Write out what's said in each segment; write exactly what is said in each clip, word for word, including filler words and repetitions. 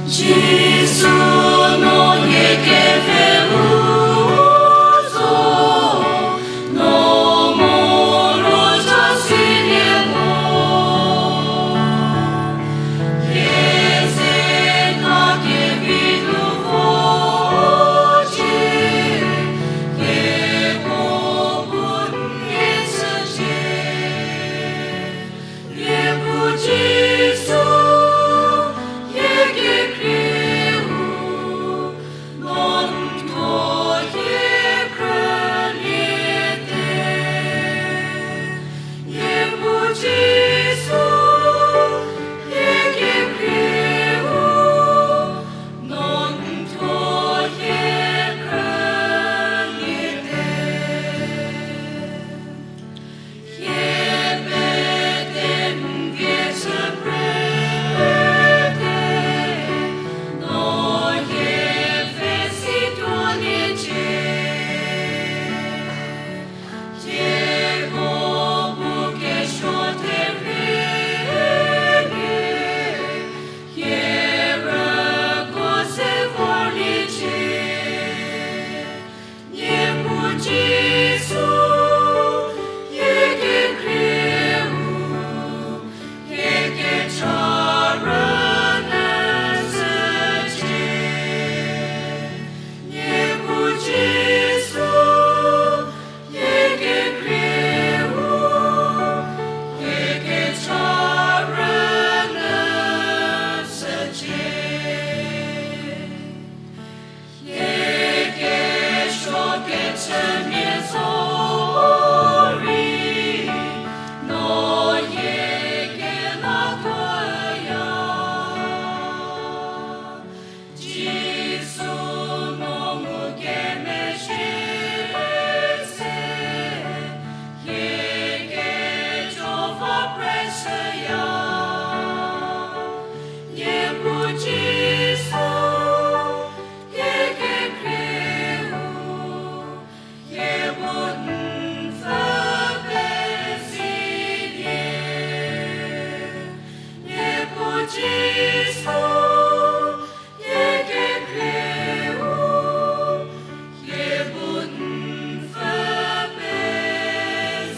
Jisu no hie kepfheu zo, no moro cha silie mo. Hie ze ka kevi nu vo cie, hie ko bu n hie chücie. Hie bu Jisu, hie kekhrieu, no n thuo hie krüliete. Hie bu Jisu, hie kekhrieu, no n thuo hie krüliete. Hie pete n vie chü prete, no hie pfhe si tuoliecie. Hieko bu kesuo therhie, hie rüko se vorliecie. Niepuu Jisu, hie kekhrieu, hie kecha rünyü shücie. Niepuu Jisu, hie kekhrieu, hie kecha rünyü shücie. Hie kesuo kechümia zorei, no hie kena tuoya. Jisu no ngukemezhie se, hie kejo va preshüya. Niepuu Jisu, hie kekhrieu, hie bu n pfü pezilie. Niepuu Jisu, hie kekhrieu, hie bu n pfü pezilie.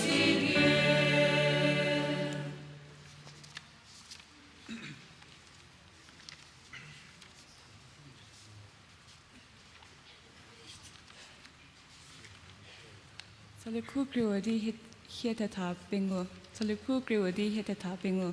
Salikhu kriwa di hie-, hie thetha pengou. Salikhu kriwa di hie thetha pengou.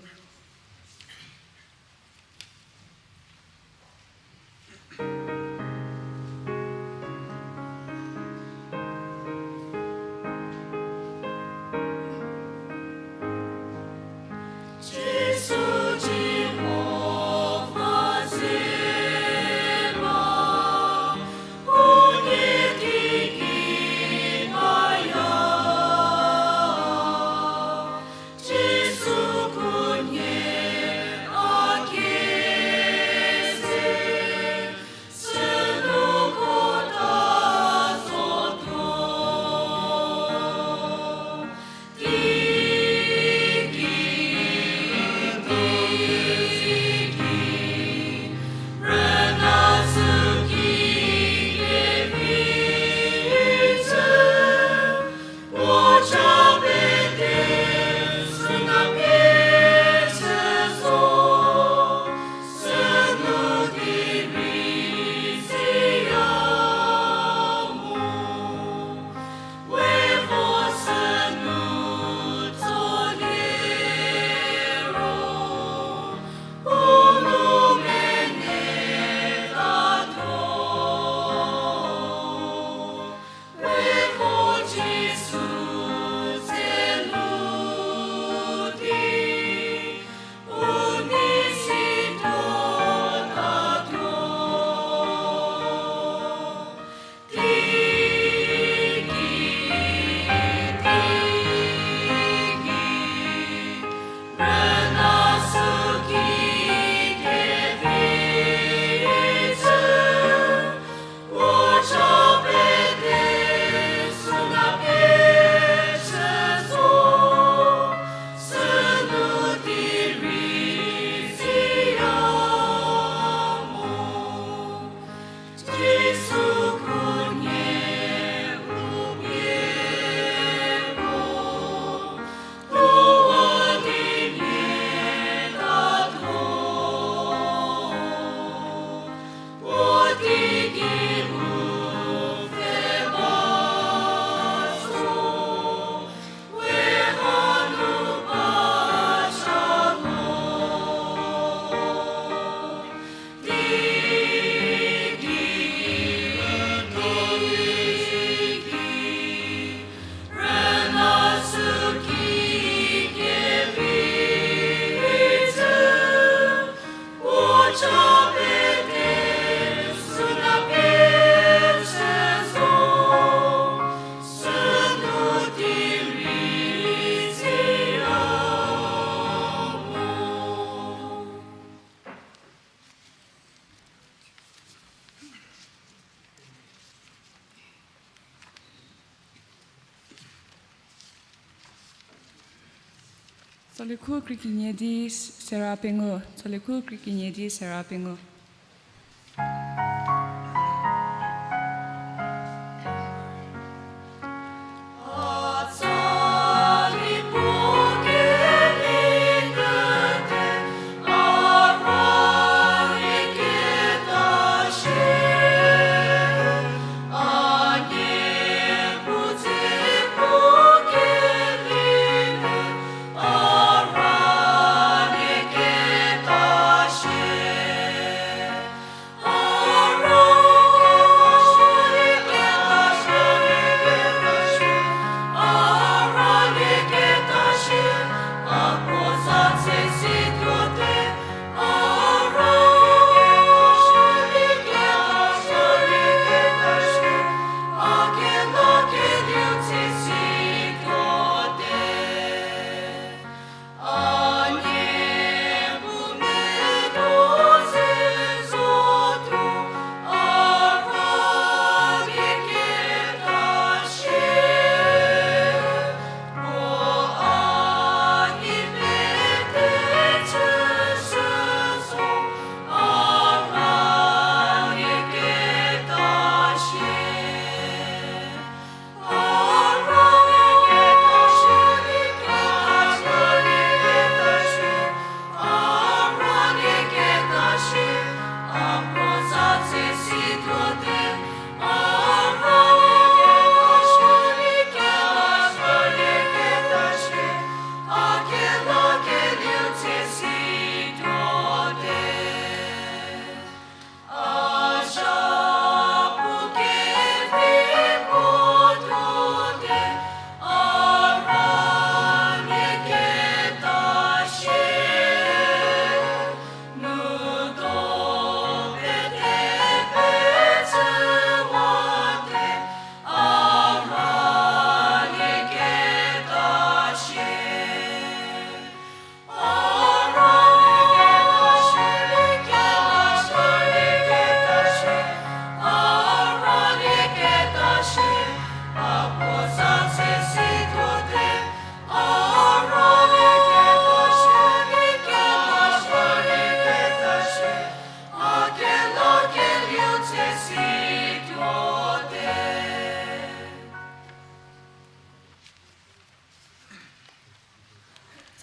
Tsaliekhu krie kenie di s-, sera pengou. Tsaliekhu krie kenie di sera pengou.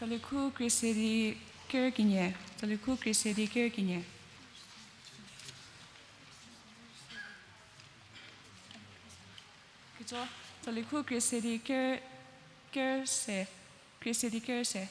Tsaliekhu krie se di ker kenie. Tsaliekhu krie se di ker kenie. Kicho, Tsaliekhu krie se di ker, ker se. Krie se di ker se.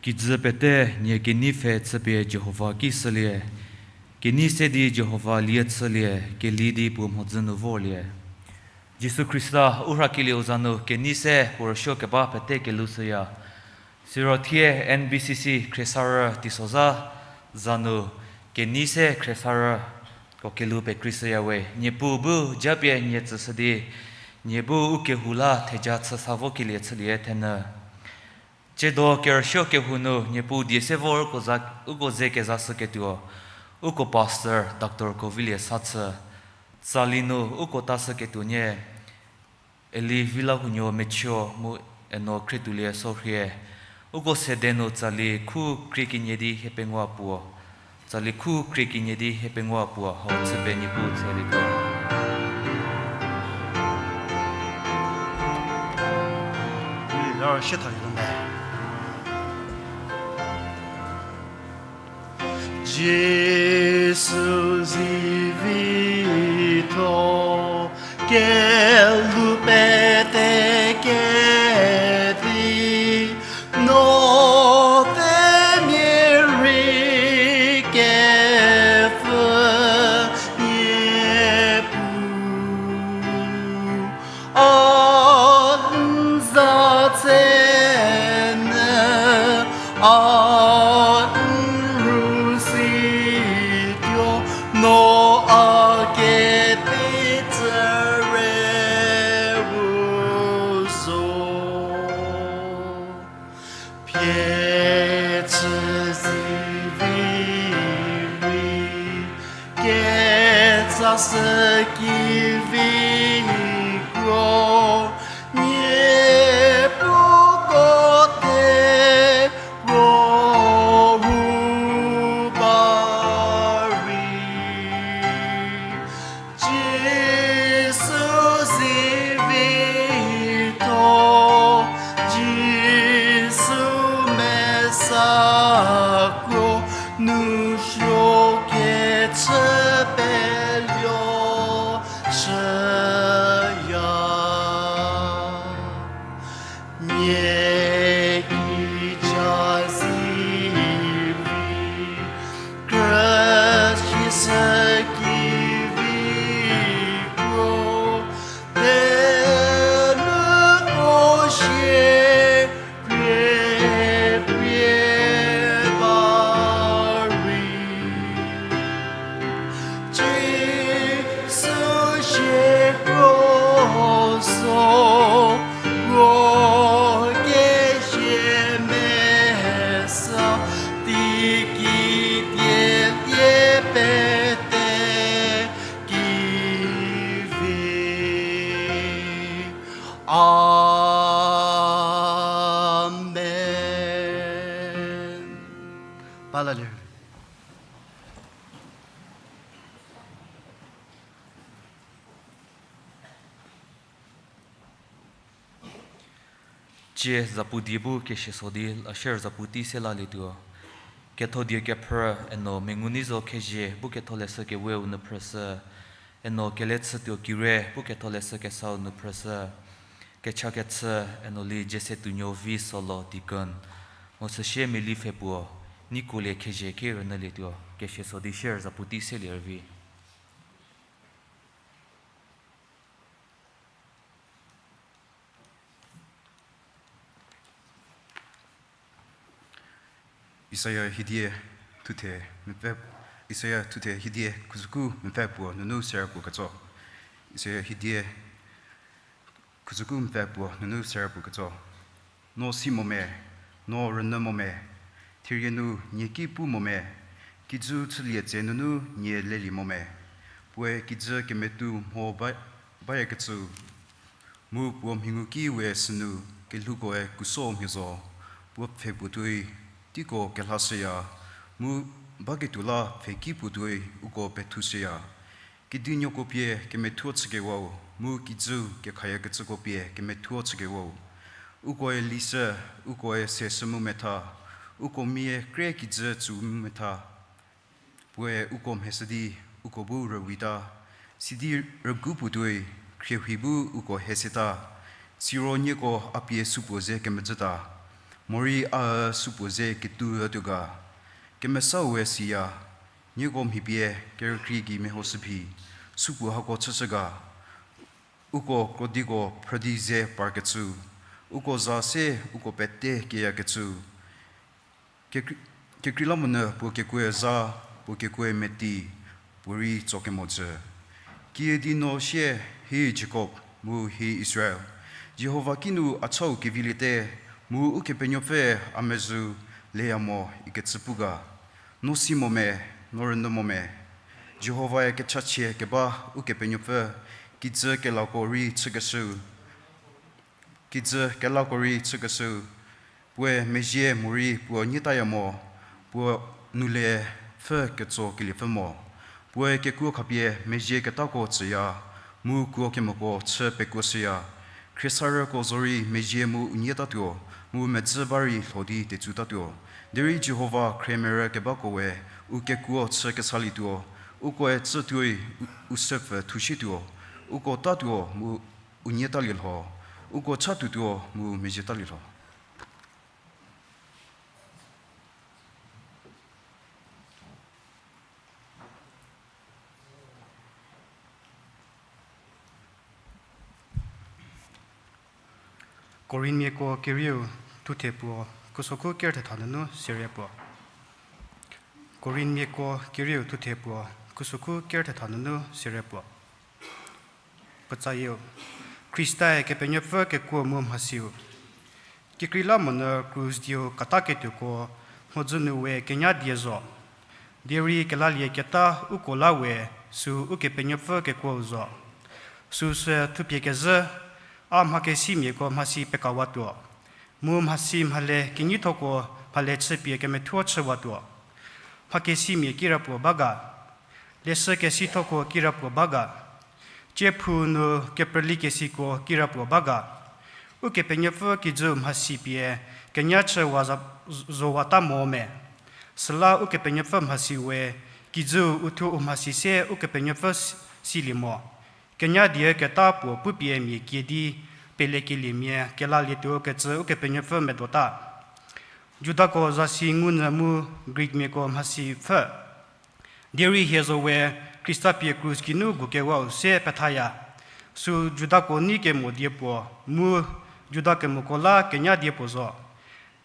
Kijü pete nie kenei pfhe chüpie Jihova ki shülie, kenei se di Jihova lie chülie, keli di puo mhodzü nu vorlie. Jisu Khrista u rhakelieu za nu kenei se puo rüsuo keba pete kelou shüya. Siro thie N B C C khriesarü teisozha za nu kenei se khriesarüko kelou pekrei shüya we. Niepuu bu japie nie tsüshü di, nie bu u kehou la theja chü sa vokelie chülie thenyü. Tsiedo kerüsuo kehou nu Niepuu die se vo uko za, uko ze kezashüketuo, uko pastor Doctor Kovilie Sachü, tsali nu uko tashüketuo nie Eli Vilahunuo Mechio mu Eno Khrietuolie Sorhie, uko sede nu tsali khu krie kenie di hiepengou puo, tsali khu krie kenie di hiepengou puo hau chüpie Niepuu tsülie tuo. Jisu zivitho kelhou pete kedi, no temia rei kepfhü Niepuu. A n za tse nyü, a n ru si tuo, no a kedi tsüre u zo. Pie chü zivi rei ketsashü kivi kro, Niepuu ko te ro hu ba rei. Jisu zivitho, Jisu mesa kro, nu suo kechü peluo shüya. Nie kicha zivi, krüshishü kivi kro, tenuko shie pie pie ba rei. Jisu shie kro so, ro kezie mesa, teiki tie tie pete kivi. Amen. Ba lalie. Tsie zapu die bu kesieso di, a share zapu tei se lalietuo. Ketho die kephrü, eno Menguneizo Khezhie bu ketholeshü keweu nu phrüshü, eno Kelechütuo Kire bu ketholeshü kesau nu phrüshü, kechakechü, eno Li Jesetuonuo Vi Solo deacon, mu süsie Meli pfhe puo, Neikolie Khezhie ki rünyülietuo, kesieso di share zapu tei se lie rüvi. Isaia hiedie thuthe mepfü, Isaia thuthe hiedie khuzüku mepfü puo nunu sera puo ketso. Isaia hiedie khuzüku mepfü puo nunu sera puo ketso. No si mo me, no rünyü mo me, thierie nu nie ki pu mo me, kijü chülie tse nunu nie lelie mo me. Puoe kijü kemetu mho ba, bayakecü, mu puo mhingu ki we sünu kelhoukoe kuso mhie zo, puo pfhe puo tuoi teiko kelhashüya, mu baketuo la pfhe ki puo tuoi uko pethushüya. Kedinuoko pie kemethuo chükewau, mu kijü kekhayakecüko pie kemethuo chükewau. Ukoe lishü, ukoe seshü mu metha, uko mie kre kijü tsu mu metha. Puoe uko mheshü di, uko bu rüwita, sidi rügu puo tuoi, khriewhi bu uko heseta, siro nieko a pie supuo ze kemezhüta. Morei a supuo ze ketuo ütuo ga, kemesau we siya, nieko mhi pie kerükrie gei mehoshü phi, supuo hako chüshü ga, uko krodiko phrüdi ze parkecü, uko za se uko pete keyakecü, kekreilamonyü puo kekuoe za, puo kekuoe meti, puorei tsokemo jü. Kiüdi no sie, hi Jakob, mu hi Israel, Jihova kinu a chau keviliete, mu Ukepenuopfü a mezhü leya mo ikecü pu ga. No si mo me, no rünyü mo me? Jihovae kechachie keba Ukepenuopfü, kijü kelako rei chükeshüu, kijü kelako rei chükeshüu, puoe mezhie morei puo nyietaya mo, puo nu le pfhü ketso keliepfü mo. Puoe kekuo khapie mezhie ketako tsüya, mu kuo kemoko chü pekuoshüya. Khriesarüko zorei mezhie mu u nyietatuo, mu medzü ba rei lho di tetsutatuo. Derei Jihova khriemerü kebako we u kekuo chü kesalietuo, ukoe tsütuoi u, u sepfü thushietuo, uko tatuo mu u nyietalie lho, uko chatuotuo mu mezhietalie lho. Korinmiako kerieu thuthe puo, khusokhu ker thetha nunu serie puo. Korinmiako kerieu thuthe puo, khusokhu ker thetha nunu serie puo. Puotsayieu, Khristae Kepenuopfü kekuo mu mhasiu. Kekreilamonyü krus dieu kataketuoko mhodzü nu we kenya die zo. Derei kelalieketa uko la we, süu Ukepenuopfü kekuou zo. Süsü thupie kezhü, a mhakesimiako mhasi pekawatuo, mu mhasi mhale kenyithoko mhale chüpie kemethuo chüwatuo. Mhakesimia kirapuo ba ga? Leshü kesithoko kirapuo ba ga? Tsiephu nu keprülikesiko kirapuo ba ga? Ukepenuopfü kijüu mhasi pie kenya chüwa za, zowata mo me? Süla Ukepenuopfü mhasi we kijüu uthuo u mhasi se Ukepenuopfü s-, silie mo. Kenya die keta puo pupie mia kie di pelekeliemia kelalietuo kecü Ukepenuopfü medota. Judako zasi ngunyü mu Greekmiako mhasi pfhü. Derei hie zo we Khrista pie krus geinu gukewau se pethaya. Süu Judako nei kemo die puo, mu Juda kemoko la kenya die puo zo.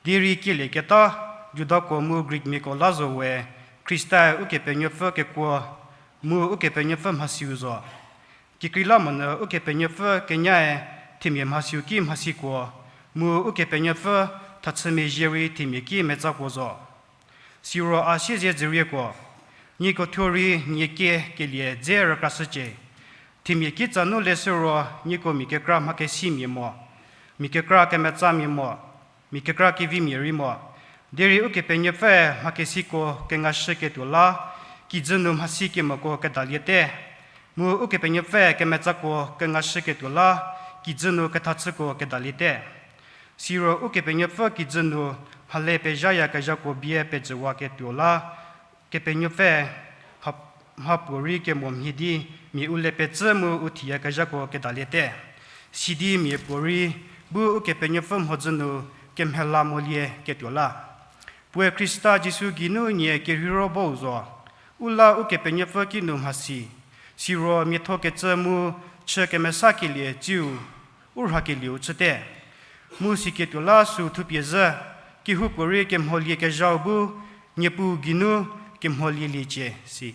Derei kielieketa Judako mu Greekmiako la zo we, Khristae Ukepenuopfü kekuo, mu Ukepenuopfü mhasiu zo. Kekreilamonyü Ukepenuopfü kenyae themia mhasiu ki mhasikuo, mu Ukepenuopfü thachümezhie rei themia ki metsakuo zo. Siro a siezedzürieko, nieko thuo rei nie kie kelie dze rükrashücie. Themia kitsa nu leshü ro nieko mia kekra mhakesimia mo, mia kekra kemetsamia mo, mia kekra kevimia rei mo. Derei Ukepenuopfüe mhakesiko kengashüketuo la, kijü nu mhasi kemoko kedaliete. Mu Ukepenuopfüe kemetsako kengashüketuo la, kijü nu kethachüko kedaliete. Siro Ukepenuopfü kijü nu mhale pezhayakezhako bie pejüwaketuo la, Kepenuopfü mha-, mhapuorei kemo mhie di mia u le pecü mu u thiyakezhako kedaliete. Sidi miapuorei bu Ukepenuopfü mhodzü nu kemhela molieketuo la. Puoe Khrista Jisu geinu nie kerheiro bou zo. U la Ukepenuopfü kinu mhasi. Siro miathokecü mu chü kemesakelie tsiu u rhakelieu chüte. Mu siketuo la süu thupie zhü, kehoupuorei kemholiekezhau bu Niepuu geinu kemholieliecie si.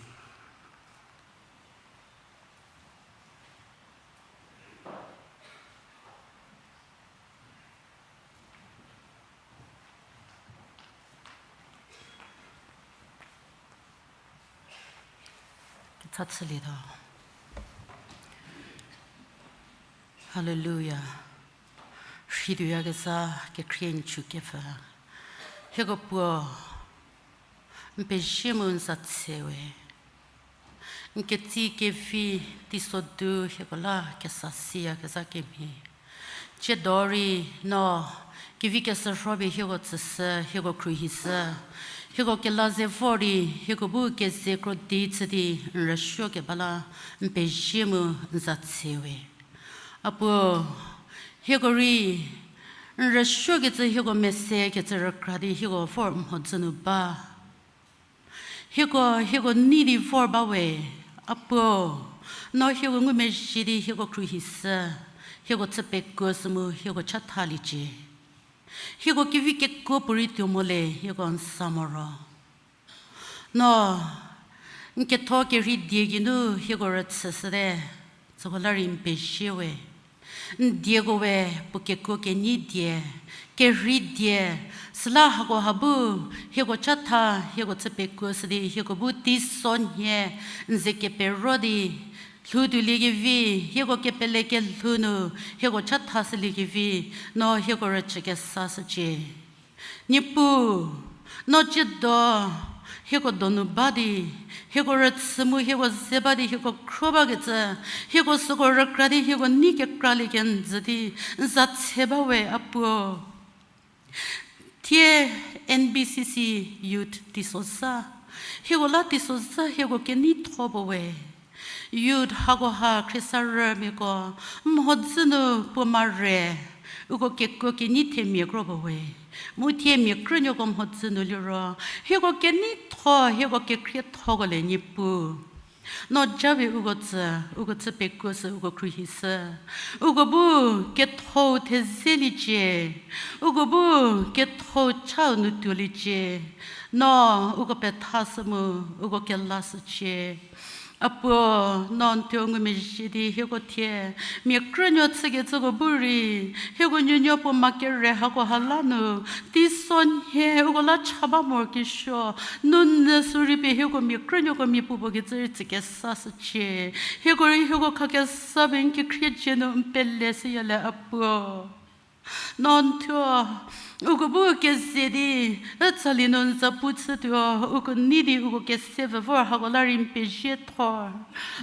Ketsa chülietuo. Haleluya. Rhituoyakezha kekhrie n chükepfü. Hieko puo, n pezie mu n za tse we. N ketsie kevi teisodu hieko la kesa siyakezha kemhie. Tsiedo rei no, kevi kesürho pie hieko tsüshü, hieko khruohishü. Hieko kela ze vor di, hieko bu keze kro di chü di n rüsuokeba la, n pezie mu n za tse we. A puo, hieko rei N rüsuokecü hieko mese kecü rükra di hieko vor mhodzü nu ba. Hieko, hieko nei di vor ba we, A Puo, no hieko ngumezhie di hieko khruohishü, hieko chü pekuoshü mu hieko chathaliecie. Hieko kevi kekuo puorei tuo mo le, hieko n sa mo ro. No, n ketho kerhei die geinu hieko rüchüshüte, süko la rei n pezie we. N dieko we, puo kekuo kenyi die, kerhei die, süla hakoha bu, hieko chatha, hieko chü pekuoshü di, hieko bu teisonhie, n ze kepero di, lhou tuoliekevi, hieko kepele kelhou nu, hieko chathashüliekevi, no hieko rüchü kesashücie. Niepuu, no ciedo, hieko donu ba di, hieko rüchü mu hieko ze ba di hieko khro bakecü, hieko süko rükra di hieko nei kekralie kenjü di, n za tse ba we A Puo. Thie N B C C youth teisozha, hieko la teisozha hieko keneitho puo we. Youth hakoha khriesarümiako, mhodzü nu puo mare, uko kekuo kenyi themia kro puo we. Mu thie mia krünuoko mhodzü nu liro, hieko keneitho, hieko kekhriethoko le Niepuu. No japie uko tsü, uko chü pekuoshü, uko khruohishü. Uko bu kethou thezeliecie. Uko bu kethou chau nu tuoliecie. No uko pethashü mu, uko kelashücie. A Puo, no n thuo ngumezhie di hieko thie mia krünuo chükecüko bu rei, hieko nuonuo puo ma kere hakoha la nu, teisonhie uko la cha ba morokesuo, nunu sü rei pie hieko mia krünuoko mia puopuo kecü rei tsü kesashücie. Hieko rei hieko khakesa pie n kekhrie cie nu n pele shüya le A Puo. No n thuo, uko bu keze di, ütsali nu n zapu chütuo, uko nei di uko kese vü vor hako la rei n pezie thor.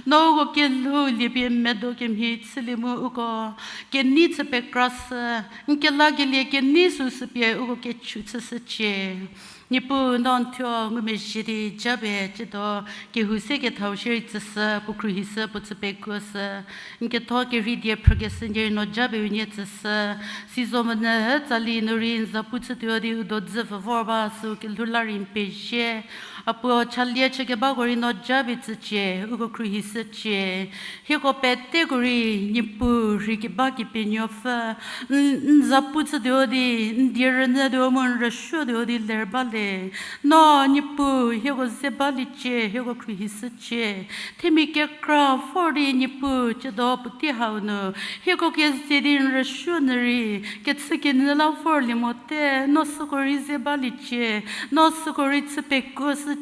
No uko kelhou liepie medo kemhie chülie mu uko kenei chü pekrashü, n kelakelie kenei süsü pie uko kechu chüshücie. Niepuu, no n thuo ngumezhie di japie ciedo kehou se kethau shierei tsüshü, puo khruohishü, puo chü pekuoshü, n ketho kerhei die phrükeshü nie rei no japie unie tsüshü, sizo monyü ütsali nu rei n zapu chütuo di u dodzü vü vor ba sü kelhou la rei n pezie. A Puo, chalie chükebako rei no japie tsücie, uko khruohishücie. Hieko peteko rei Niepuu rhei keba Kepenuopfü, n, n zapu chütuo di, n die rünyütuo mu n rüsuotuo di ler ba le. No Niepuu hieko ze baliecie, hieko khruohishücie. Themia kekra vor di Niepuu ciedo puotei hau nu, hieko keze di n rüsuo nyü rei, kechükenyü la vorlie mote, no süko rei ze baliecie, no süko rei chü pekuoshücie,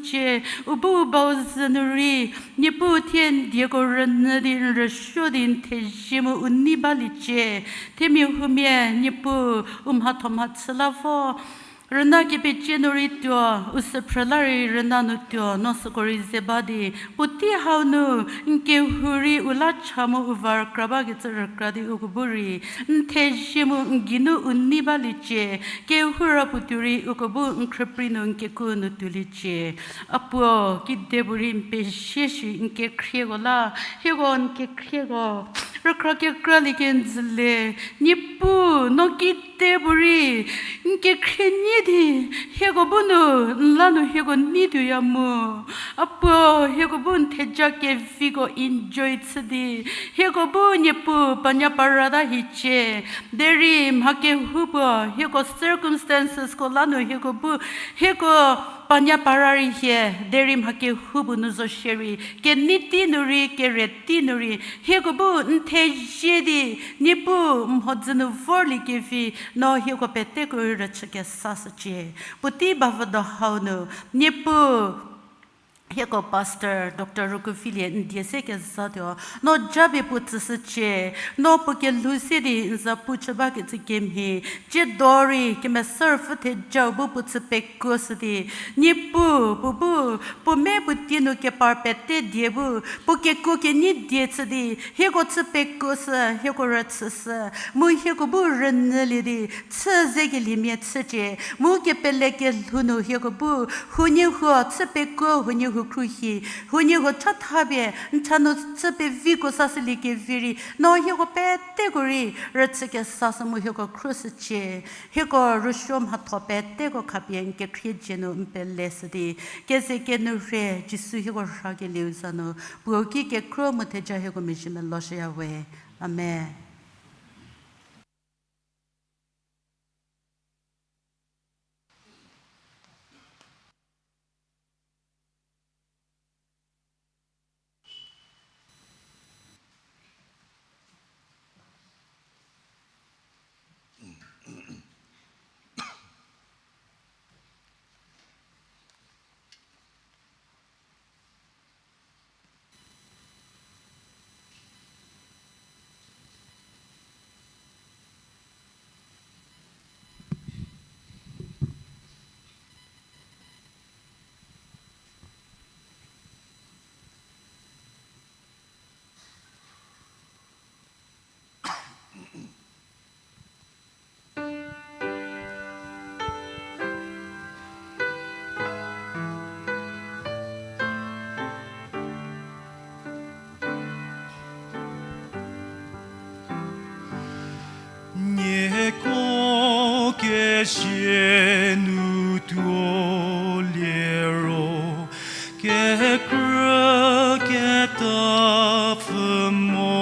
u bu u bau zhü nu rei, Niepuu thie n dieko rünyü di n rüsuo di n thezie mu u nei baliecie, themia huomia Niepuu u mhatho mhachü la vo, rüna kepecie nu rei tuo, u süphrü la rei rüna nu tuo, no süko rei ze ba di, puotei hau nu, n kehou rei u la cha mu u va rükra bakecü rükra di uko bu rei, n thezie mu n geinu u nei baliecie, kehou ra puo tuo rei uko bu n khrüprei nu n kekuo nu tuoliecie. A Puo, kedipuorei n pezie shi n kekhrieko la, hieko n kekhrieko rükra kekralie kenjülie, Niepuu, no kedipuorei n kekhrie nyie di, hieko bu nu, n la nu hieko nei tuoya mu. A Puo, hieko bu n theja keviko enjoy chü di, hieko bu Niepuu panya parata hiecie, derei mha kehoupuo, hieko circumstancesko la nu hieko bu, hieko panya para rei hie, derei mha kehoupuo nu zo shierei, kenei tei nu rei, kere tei nu rei, hieko bu n thezie di, Niepuu mhodzü nu vorlie kevi, no hieko peteko rei rüchü kesashücie. Puotei bavüdo hau nu, Niepuu, hieko Pastor Doctor Rokufilie n die se kezatuo, no japie puo tsüshücie, no puo kelhou se di n zapu chü bakecü kemhie, ciedo rei Kemesa Ruopfü thejau bu puo chü pekuoshü di, Niepuu, puo bu, puo me puo tie nu kepar pete die bu, puo kekuo kenyi die chü di, hieko chü pekuoshü, hieko rüchüshü, mu hieko bu rünyülie di, chü zekeliemia chücie, mu kepele kelhou nu hieko bu, huonie huo chü pekuo huonie huo khruohi, huoniehuo chatha pie n cha nu chü peviko sashülie kevi rei, no hieko peteko rei rüchü kesashü mu hieko khruoshücie. Hieko rüsuo mhatho peteko khapie n kekhrie dzie nu n peleshü di, keze kenu rhie Jisu hieko rhakelieu za nu, puo ki kekhruo mu theja hieko mezhie meloshüya we. Amen. Nieko kezie nu tuo liero, kekrü ketapfü mo.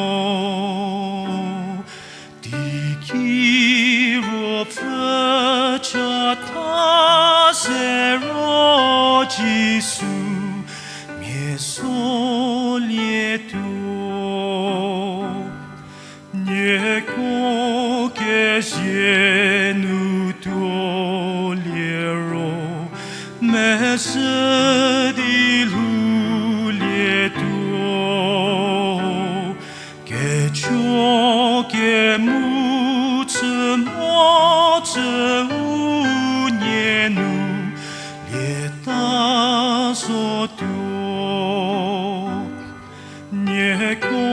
Teiki ruopfü chatha sero Jisu mia solietuo. Nieko kezie nu tuo liero, mezhü di lhoulietuo. Kecho kemu chü mo chü unie nu lieta zotuo. Nieko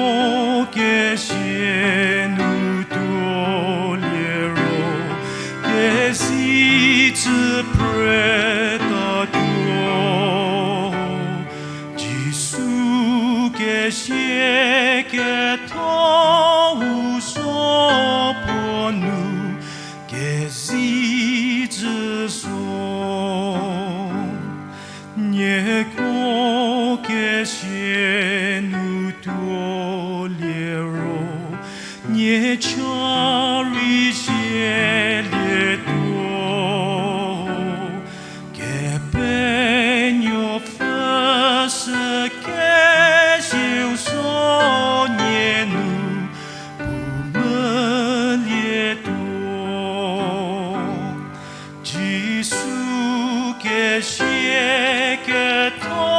kezie nu tuo liero, kezei chü pretatuo. Jisu kezie ketho u zo puo nu, kezei chü zo. Nieko kezie nu tuo liero, nie cha rei zielietuo. Kepenuopfü sü kezieu zo nie nu pu melietuo. Jisu kezie ketho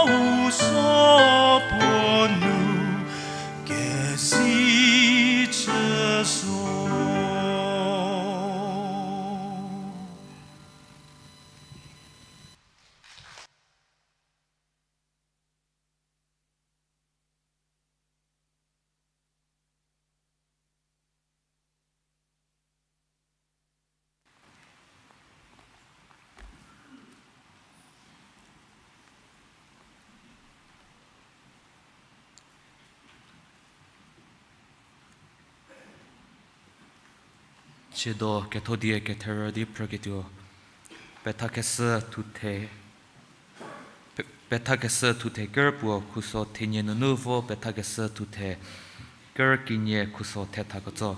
u zo puo nu, kezei chü zo. Tsiedo kethodie ketherü di phrüketuo, pethakeshü thuthe, pe-, pethakeshü thuthe ker puo khuso thenie nunu vo pethakeshü thuthe ker kenie khuso thethaketso.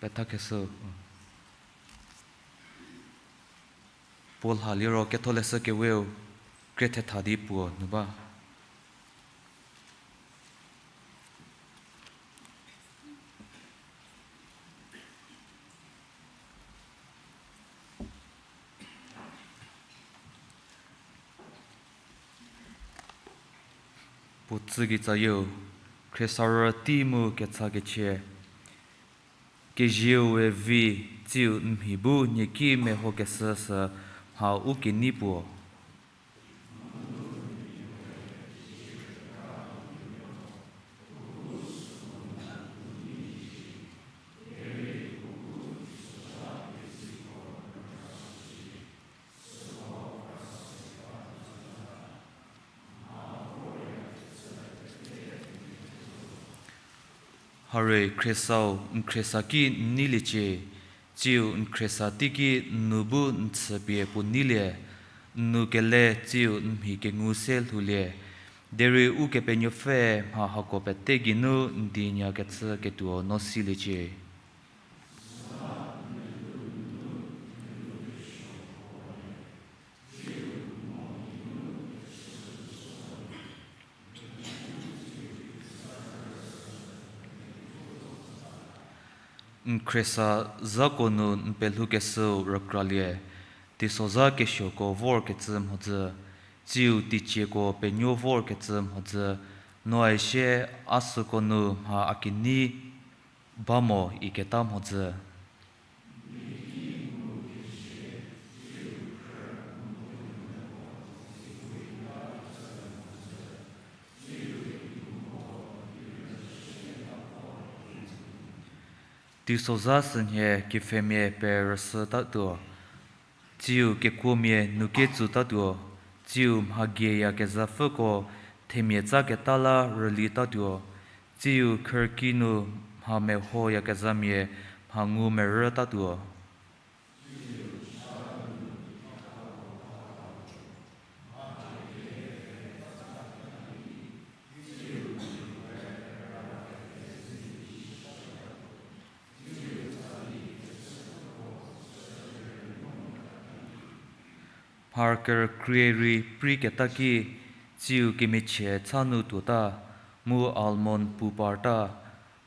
Pethakeshü, puo lha liro ketholeshü keweu krie thetha di puo nu ba. Puo tsükitsayieu, khriesarü tei mu ketsakechie, kezieu we vi tsiu n mhi bu nieki mehokeshü sü mha u kenei puo. Harei khriesau n khriesa ki n neiliecie, tsiu n khriesa teiki n nou bu n chüpie puo neilie, n nou kele tsiu n mhi kengu se lhoulie. Derei Ukepenuopfüe mha hako pete geinu n di nyakechü ketuo no siliecie. N khriesa zhako nu n pelhoukeshüu rükralie, teisozha kesuoko vorkecü mhodzü, tsiu teicieko penuo vorkecü mhodzü, noe sie a süko nu mha a kenei ba mo iketa mhodzü. Teisozha sünhie kepfhemia perüshütatuo, tsiu kekuomia nu ketsoutatuo, tsiu mhagieyakezhapfüko themia tsaketa la rülitatuo, tsiu khürki nu mha mehoyakezhamia mha ngu merütatuo. Mharkekrie rei preiketa ki, tsiu kemichie cha nu tuota, mu almon pu parta,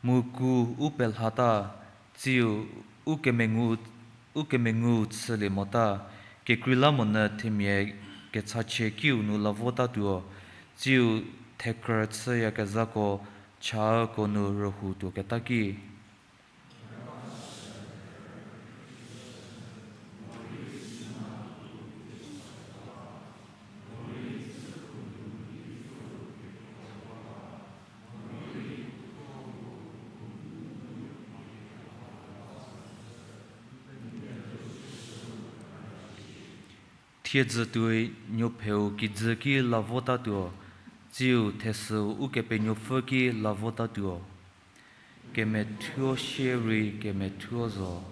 mu ku u pelhata, tsiu u kemengu, u kemengu chülie mota, kekreilamonyü themia kechachie kiu nu la votatuo, tsiu thekrü chüyakezhako chako nu rühou tuoketa ki. Thiedzü tuoi nuopheu kijü ki la votatuo, tsiu thesüu Ukepenuopfü ki la votatuo. Kemethuo shierei kemethuo zo,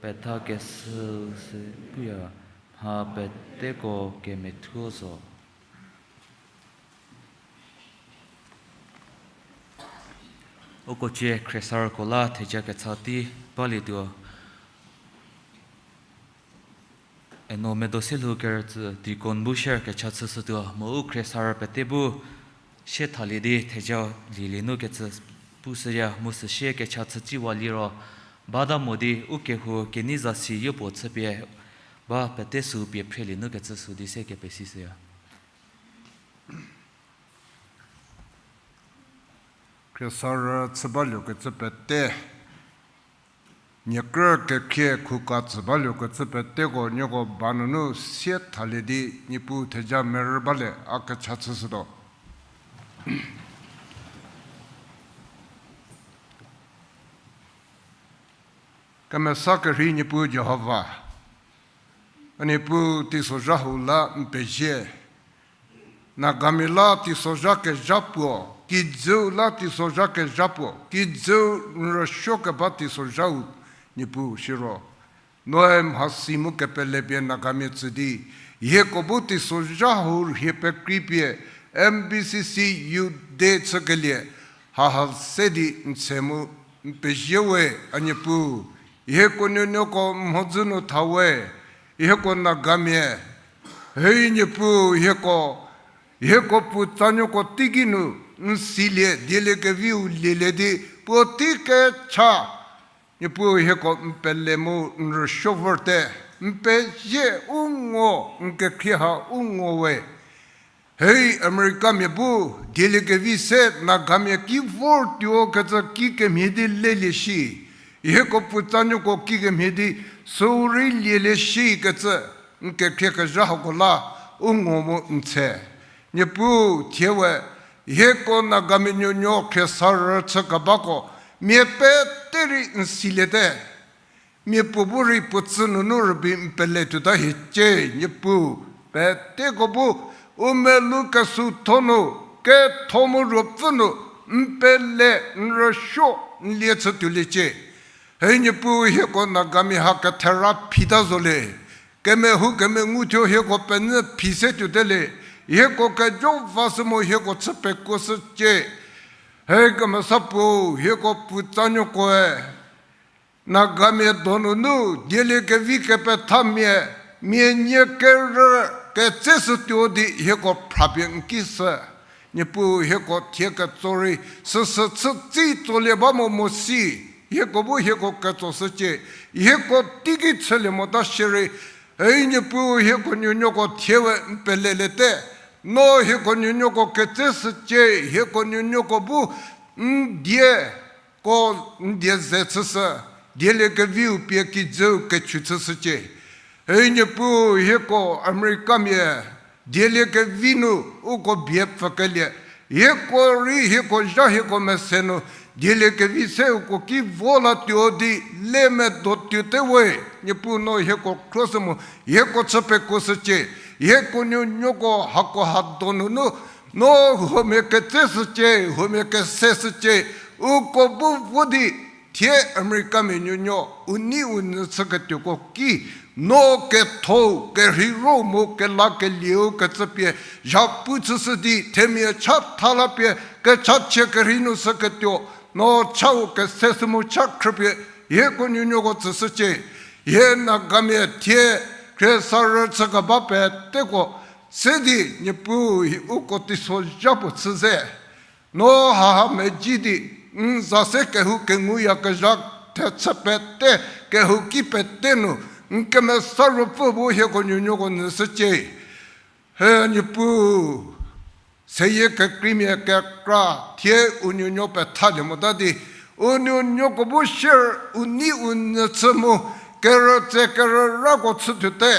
petha kesüu se puya, mha peteko kemethuo zo. Uko cie khriesarüko la theja kecha tei balietuo. Eno medo se lhou kerütsü deacon bu share kecha chüshütuo, mu u khriesarü pete bu sie thalie di theja lielie nu kecü pushüya, mu süsie kecha chüciwa liro, bata mo di u kehou kenei zasi yopuo chüpie, ba pete sü pie phrelie nu kecü sü di se kepesishüya. Khriesarü chü baluokecü pete, niekrü kekhrie khuka tsü baluokecü peteko nieko ba nunu sie thalie di Niepuu theja merü bale a kecha chüshütuo. Kemesa kerhei Niepuu Jihova, a Niepuu teisozha hau la n pezie. Nagamia la teisozha kezha puo, kijüu la teisozha kezha puo, kijüu n rüsuo keba teisozhau Niepuu siro, noe mhasi mu kepele pie Nagamia tsü di, hieko bu teisozha hau rhie pekreipie, M B C C Youth Day chükelie, haha se di n tse mu n pezie we, a Niepuu, hieko nuonuoko mhodzü nu tha we, hieko Nagamia, hei Niepuu hieko, hieko puo tsanuoko teiki nu, n silie, dieliekeviu lielie di, puotei kecha, Niepuu hieko n pele mu n rüsuo vorte, n pezie u ngo, n kekhrie ha u ngo we. Hei Americamia bu, dieliekevi se Nagamia ki vor tuo kecü kikemhie di lelie shi, hieko puo tsanuoko kikemhie di sürei lielie shi kecü, n kekhrie kezha hako la u ngo mu n tse. Niepuu thie we, hieko Nagamia nuonuo khriesarü chü kebako, mia pete rei n siliete. Mia puo bu rei puo tsü nunu rübei n pele tuota hiecie, Niepuu, peteko bu u melou kesuotho nu, ketho mu ruopfü nu, n pele n rüsuo n lie chü tuoliecie. Hei Niepuu hieko Nagamia ha kethera phita zo le. Kemehou kemenguthuo hieko penyü phi se tuote le. Hieko kejo va sü mu hieko chü pekuoshücie. Hei kemesa puo hieko puotsanuokoe Nagamia donunu dieliekevi kepethamia, mia nie kerü ketseshütuo di hieko phrapie n ki shü. Niepuu hieko thie ketso rei, süsü chütsi tsolie ba mo mo si, hieko bu hieko ketsoshücie, hieko teiki chülie mota shierei, ei Niepuu hieko nuonuoko thie we n pelelete, no hieko nuonuoko ketseshücie, hieko nuonuoko bu n die ko n die ze chüshü, dieliekeviu pie kijüu kechu chüshücie. Ei Niepuu hieko Americamia dieliekevi nu uko bie pfükelie, hieko rei hieko zha hieko mese nu dieliekevi se uko ki vo latuo di le medo tuote we, Niepuu no hieko khroshü mu hieko chü pekuoshücie, hieko nuonuoko hako ha donunu, no huomia ketseshücie, huomia keseshücie, uko bu vo di, thie Americamia nuonuo, u nei u nyü chüketuoko ki, no ketho, kerheiro mu kelakelieu kecüpie, zhapu chüshü di, themia chatha la pie, kechachie kerhei nu shüketuo, no chau keseshü mu cha khrüpie, hieko nuonuoko tsüshücie, hie Nagamia thie, khriesarü chükeba peteko, se di Niepuu uko teisozha puo chü ze. No haha medzi di, n za se kehou kenguyakezha thechü pete, kehouki pete nu, n kemesa ruopfü bu hieko nuonuoko nyüshücie. He Niepuu, seyie kekreimia kekra thie u nuonuo pethalie mota di, u nuonuoko bu shier u nei u nyü chü mu, kerütse kerürako chütuote.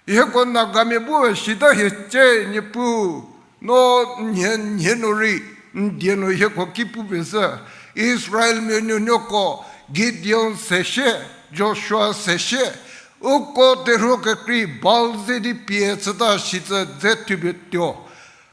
Hieko Nagamia bu we sita hiecie Niepuu, no nhie nhie nu rei, n die nu hieko ki pupie zhü, Israelmia nuonuoko, Gideon se shie, Joshua se shie, uko terhuo kekrei Baal ze di pie chüta shicü dze thupie tuo.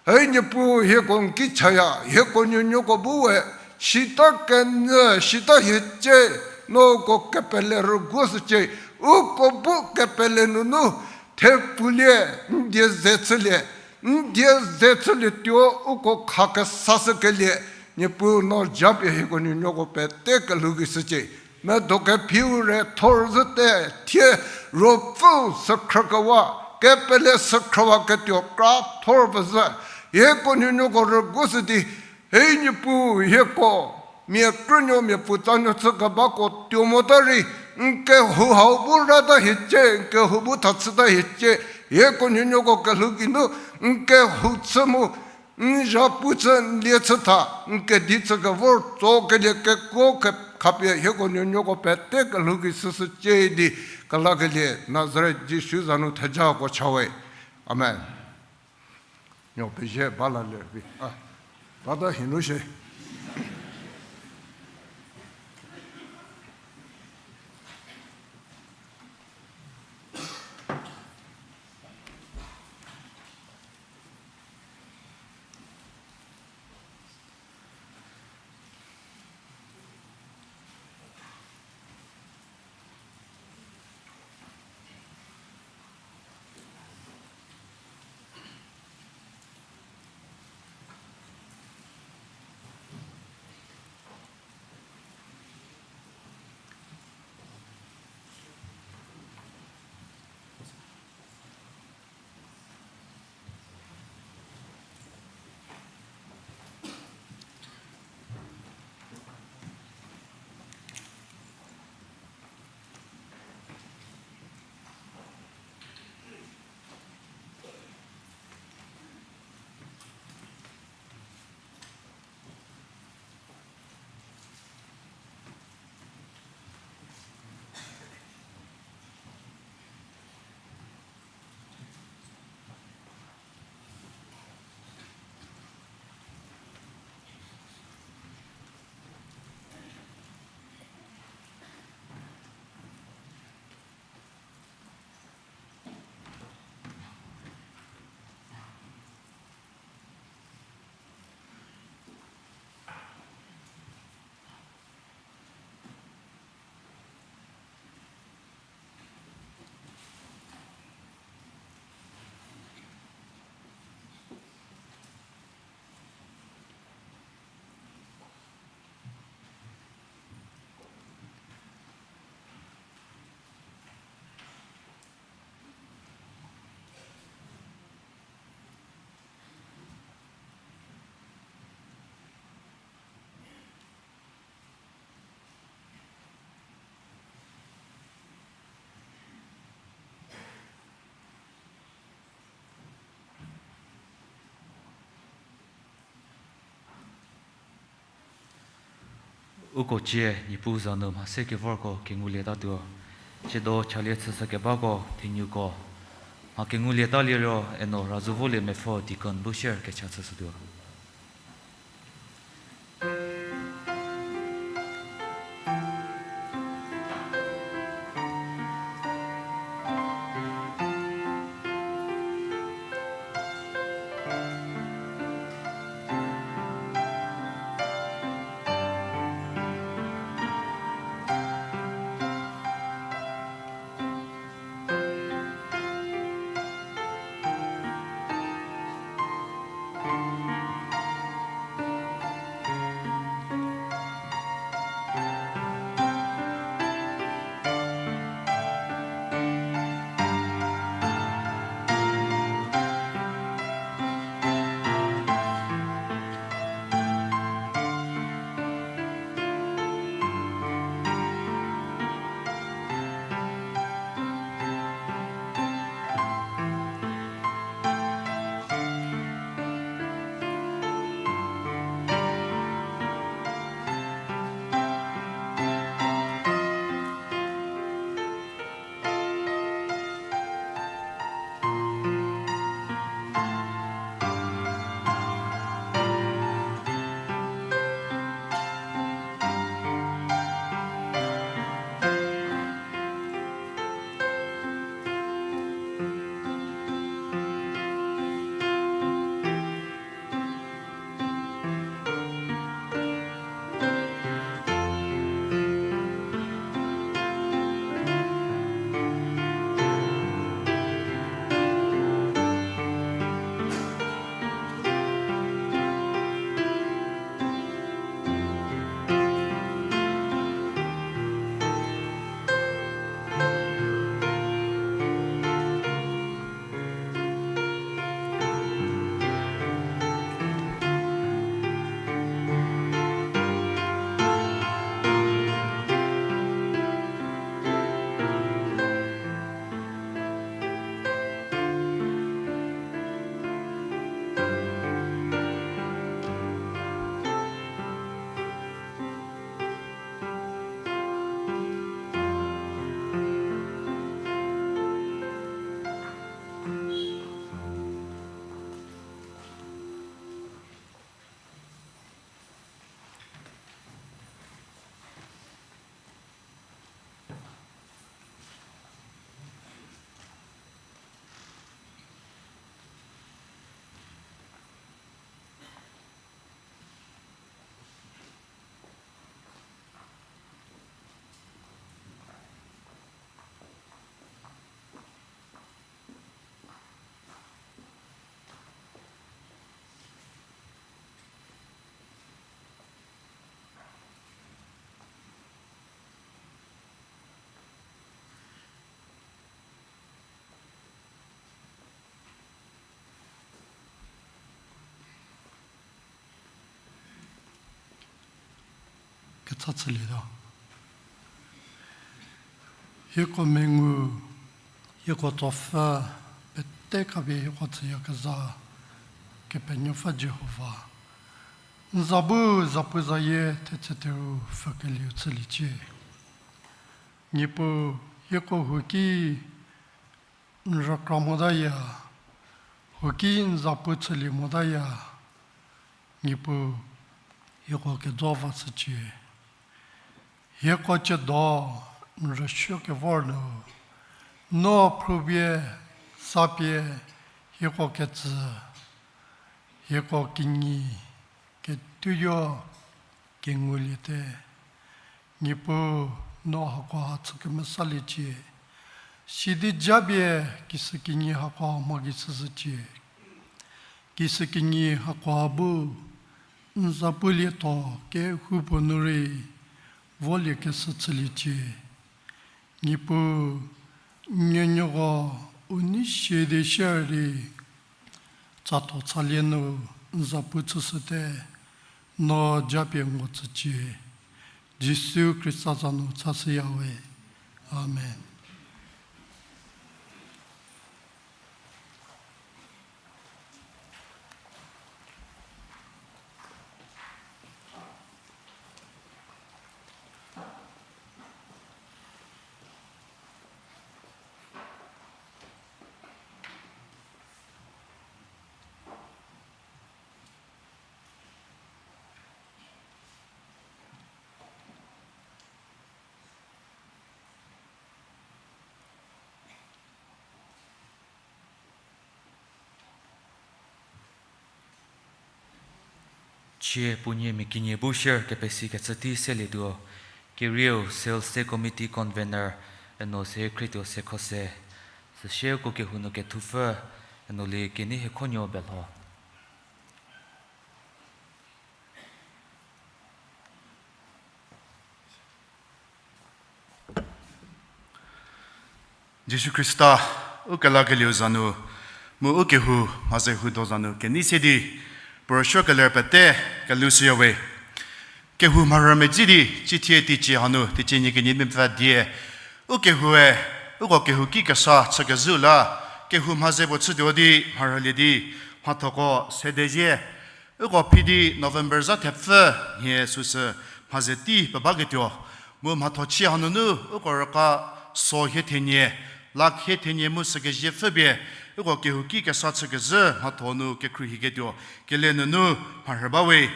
Hei Niepuu hieko n ki chaya, hieko nuonuoko bu we, sita kenyü, sita hiecie, no uko kepele rüguoshücie, uko bu kepele nunu, thepfulie, n die ze chülie, n die ze chülietuo uko kha kesashükelie, Niepuu no japie hieko nuonuoko pete kelhou gei shücie. Medo kephiu re thor zhüte, thie ruopfüu sükhrükewa, kepele sükhrüwa ketuo kra thor pezhü, hieko nuonuoko rüguoshü di, hei Niepuu hieko, mia krünuo mia puotsanuo chükebako tuo mota rei, n kehou hau bu rata hiecie, n kehou bu tha chüta hiecie, hieko nuonuoko kelhou geinu, n kehou chü mu, n zhapu chü n lie chü tha, n kedi chü kevor tsokelie kekuo ke khapie hieko nuonuoko pete kelhou gei shüshücie di, kelakelie Nazaret Jisu za nu thejako cha we. Amen. Nuo pezie ba la lerbi. A, bata hinu shie. Uko cie Niepuu za nu mha se kevorko kengulietatuo. Siedo chalie chüshükebako thenuko mha kengulieta liro eno Razuvolie Mepfo deacon bu share kecha chüshütuo. Kecha chülietuo. Hieko mengu, hieko tsopfü, pete khapie hieko tsüyakezha, Kepenuopfü Jihova, n za bu zapuzayie thetse theru pfhükelieu chüliecie. Niepuu, hieko huoki n rükra motaya, huoki n zapu chülie motaya, Niepuu, hieko kejo vashücie. Hieko ciedo n rüsuo kevor nu, no phrüpie, sapie, hieko ketsü, hieko kinyi, ketuo, kenguliete. Niepuu, no hakoha chü kemesaliecie. Sidi japie, kisükinyi hakoha mho gei chüzhücie. Kisükinyi hakoha bu n zapulietuo kehoupuo nu rei voliekeshü chüliecie. Niepuu, n nuonuoko u nei sie di share di, tsatho tsalie nu n zapu chüshüte, no japie ngo tsücie. Jisu Khrista za nu chashüyawe. Amen. Chie puonie mia kenie bu shier kepesikecü tei selietuo, kerieu Sales Day Committee Convener, eno se khrietuo se kho se, süsie uko kehou nu kethupfü, eno lie kenei hiekhonuo belho. Jisu Khrista, u kelakelieu za nu, mu u kehou mhaze hudo za nu kenei se di, puo rüsuo keler pete kelushüyawe. Kehou mharhü medzi di, cithie teicie hanu, teicie nie kenie mepfü die, u kehoue, uko kehouki kesa chükezhü la, kehou mhaze puo chütuo di mharhülie di, mhathoko sedezie, uko phi di November zha thepfü nhie süsü mhaze tei pebaketuo, mu mhathochie hanunu uko rüka so hie thenie, lakh hie thenie mu sükezie pfhü pie, uko kehouki kesa chükezhü mhatho nu kekhruohiketuo, kele nunu mharhü bawe.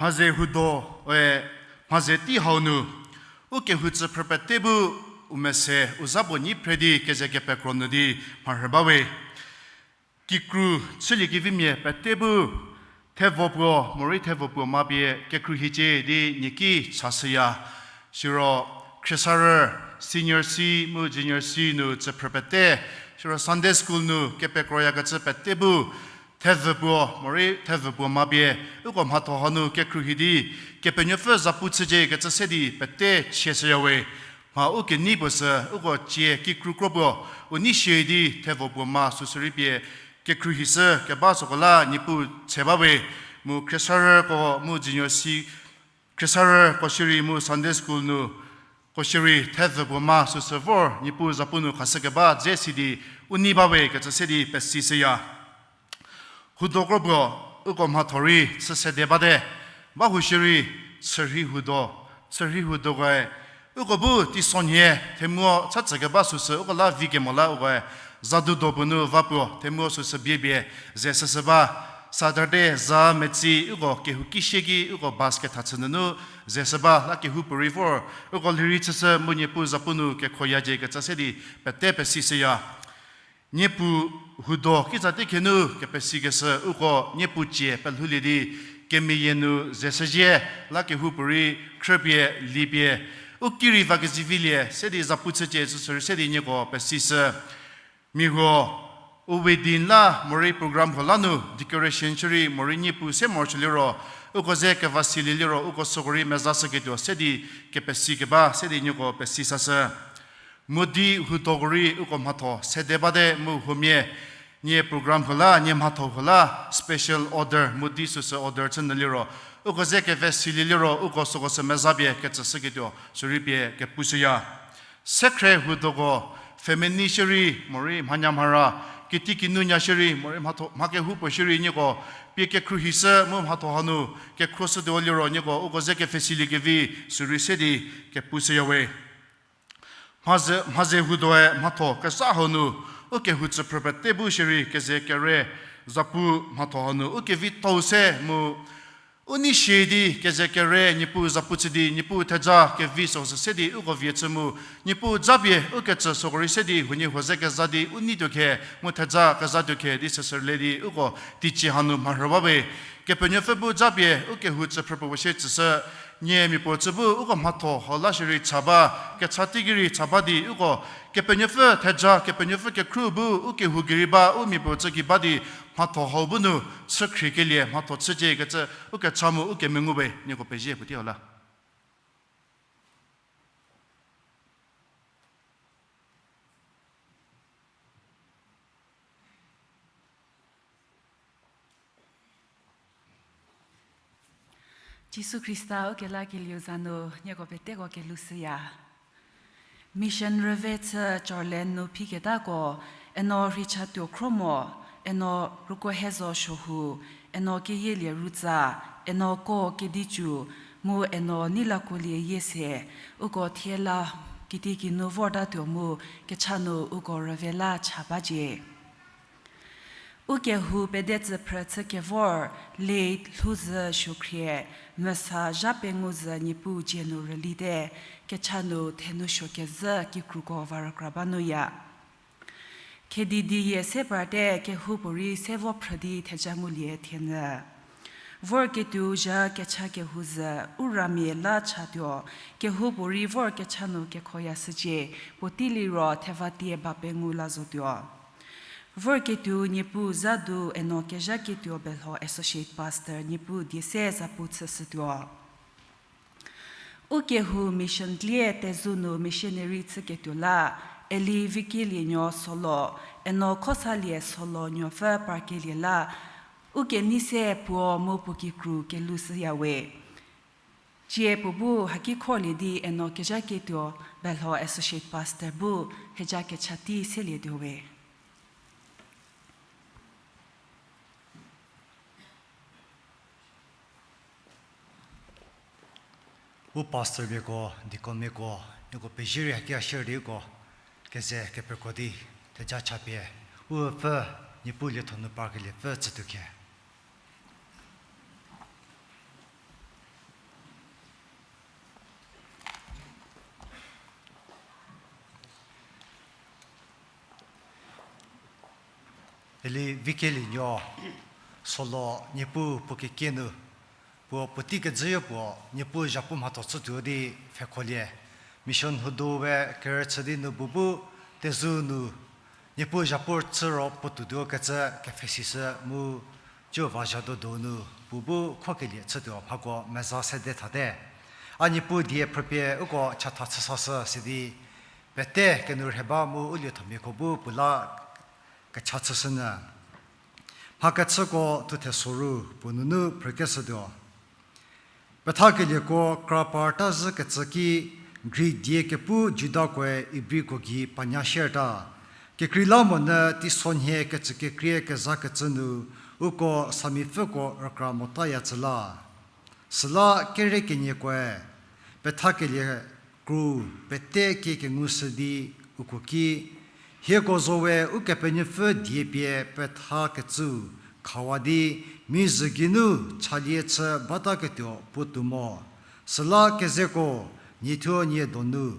Mhaze hudo, e, mhaze tei hau nu, u kehou tsüphrü pete bu u mese u za puo nyi phre di keze kepekro nyü di mharhü bawe. Kikru chüliekevimia pete bu thevo puo, morei thevo puo ma pie kekhruohicie di nieki chashüya. Siro khriesarü, senior C mu junior C nu tsüphrü pete, siro Sunday school nu kepekroyakecü pete bu thevü puo, morei thevü puo ma pie, uko mhatho hanu kekhruohi di, Kepenuopfü zapu chücie kecü se di pete chieshüyawe. Mha u kenei puo sü, uko cie kikru kro puo, u nei shie di thevo puo ma süsü rei pie, kekhruohishü keba süko la Niepuu che bawe, mu khriesarüko mu junior C, khriesarüko shierei mu Sunday school nu ko shierei thevü puo ma süsü vor Niepuu zapu nu khashü keba dze si di u nei bawe kecü se di pesishüya. Hudo kro puo, uko mhatho rei chü sede bate, ba hu shierei chürhi hudo, chürhi hudokoe, uko bu teisonhie themuo cha tsükeba süsü uko la vi kemo la ukoe, za du do puo nu va puo themuo süsü bie bie ze süsü ba, Saturday za metsi uko kehouki shie ki uko bus ketha chü nunu ze sü ba la kehoupuorei vor, uko lhirei chüshü mu Niepuu zapu nu kekhoyacie kecü se di pete pesishüya. Niepuu hudo kitsa tekhenu kepesikeshü uko Niepuu cie pelhoulie di, kemeyie nu ze shüzhie, la kehoupuorei khrüpie, lipie, u ki rei va kezivilie se di zapu chücie süsü rei se di nieko pesishü. Mia huo, u wedding la morei program huo la nu decoration shierei morei Niepuu se morosuo liro, uko ze keva silie liro uko süko rei mezashüketuo se di kepesi keba se di nieko pesi sashü. Modi hutoko rei uko mhatho sede bate mu huomia, nie program huo la, nie mhatho huo la special order, modi süsü order chü nyü liro, uko ze keve silie liro uko süko sü mezapie ketsüshüketuo sürei pie kepushüya. Sekhrie hutoko, family shierei morei mhanya mhara, kiti kinu nya shierei morei mhatho, mha kehoupuo shierei nieko pie kekhruohishü mu mhatho hanu kekhruoshütuo liro nieko uko ze kepfhesilie kevi sürei se di kepushüyawe. Mhaze, mhaze hudoe mhatho kesa hau nu, u kehou tsüphrü pete bu shierei keze kere zapu mhatho hau nu u kevithou se mu, u nei shie di keze kere Niepuu zapu chü di Niepuu theja kevi süsü se di uko vie chü mu, Niepuu japie u ketsü süko rei se di huoniehuo ze keza di u neituo khe mu theja kezatuo khe di süsü le di uko teicie hanu mharhü ba we. Kepenuopfü bu japie u kehou tsüphrü puo puo shie tsüshü, nie miapuo tsü bu uko mhatho hau la shierei cha ba, kecha teiki rei cha ba di uko Kepenuopfü theja, Kepenuopfü kekhruohi bu u kehou gei rei ba, u miapuo tsü ki ba di mhatho hau bu nu chü khriekelie mhatho chücie kecü u kecha mu u kemengu we, nieko pezie puotei hau la. Jisu Khrista ukelakelieu za nu nieko peteko kelushüya. Mission rüve chü Charland nu phiketako, eno Rheichatuo Khromo, eno Rukohezo Suohu, eno Keyielie Rutsa, eno Ko Kedicu, mu eno Neilakuolie Yiese, uko thie la kitikinu vortatuo mu kecha nu uko rüve la cha bacie. U kehou pede tsüphrü chü kevor, late Lhouzü Suokhrie, mesa zha pengou zü Niepuu dzie nu rülite, kecha nu thenou suo kezhü kikruko va rükra ba nuya. Khedi di yie se parte kehoupuorei se vo phrü di theja ngulie thienyü. Vorketuo zha kecha kehou zü, u ramia la chatuo, kehoupuorei vor kecha nu kekhoyashücie, puotei liro thevatie ba pengu la zotuo. Vorketuo Niepuu zha du eno kezhaketuo Belho Associate Pastor Niepuu die se zapu chüshütuo. Ukehou mission tlie Tezu nu missionary chüketuo la, Eli Vikelienuo Solo, eno Khosalie Solo nuopfü parkelie la, ukenei se puo mu puo kikru kelushüyawe. Tsie puo bu haki kholie di eno kezhaketuo Belho Associate Pastor bu theja kecha tei selietuowe. U pastormiako, deaconmiako, nieko pezie rei haki a share di uko keze kepekro di theja chapie, u pfü Niepuu lietho nu parkeliepfü tsütuo khe. Eli Vikelienuo Solo Niepuu puo kekie nu, puo puotei kejüyo puo Niepuu zhapu mhatho chütuo di pfhekholie. Mission hudo we kerüchü di nu puo bu Tezu nu Niepuu zhapu chü ro puo tuotuo kecü kepfhesishü mu, ciu va zha do donu puo bu khokelie chütuo mhako meza sede thate. A Niepuu die phrüpie uko chatha chüsashü sidi, pete kenu rheba mu u liethomiako bu puo la kecha chüshünyü. Mhakechüko thuthe soru puo nunu phrükeshütuo. Pethakelieko kra parta zhükecü ki, Greek die kepu Judakoe Ibriko gei panya sierta. Kekreilamonyü teisonhie kecükekrie kezakecü nu, uko samipfüko rükra motayacü la. Süla kere keniekoe, pethakelie kru pete kie kengushü di uko ki, hieko zo we Ukepenuopfü die pie pethakecü khawa di, mizhü geinu chalie chü bataketuo puo tuo mo. Süla kezeko, niethuo nie donu,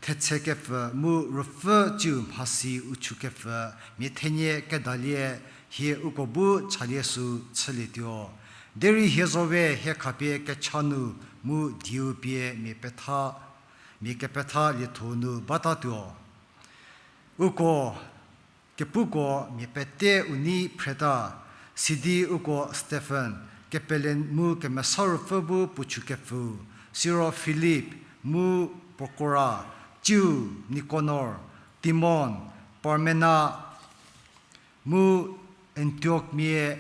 thetse kepfü mu ruopfü ciu mhasi u chükepfü mia thenie kedalie, hie uko bu chalie sü chülietuo. Derei hie zo we hie khapie kecha nu mu dieu pie mia petha, mia kepetha lietho nu batatuo. Uko kepuko mia pete u nei phreta, sidi uko Stephan, kepele mu kemesa ruopfü bu puo chükepfü, siro Filip, mu Prokora, ciu Nikanor, Timon, Parmena, mu Antiokmia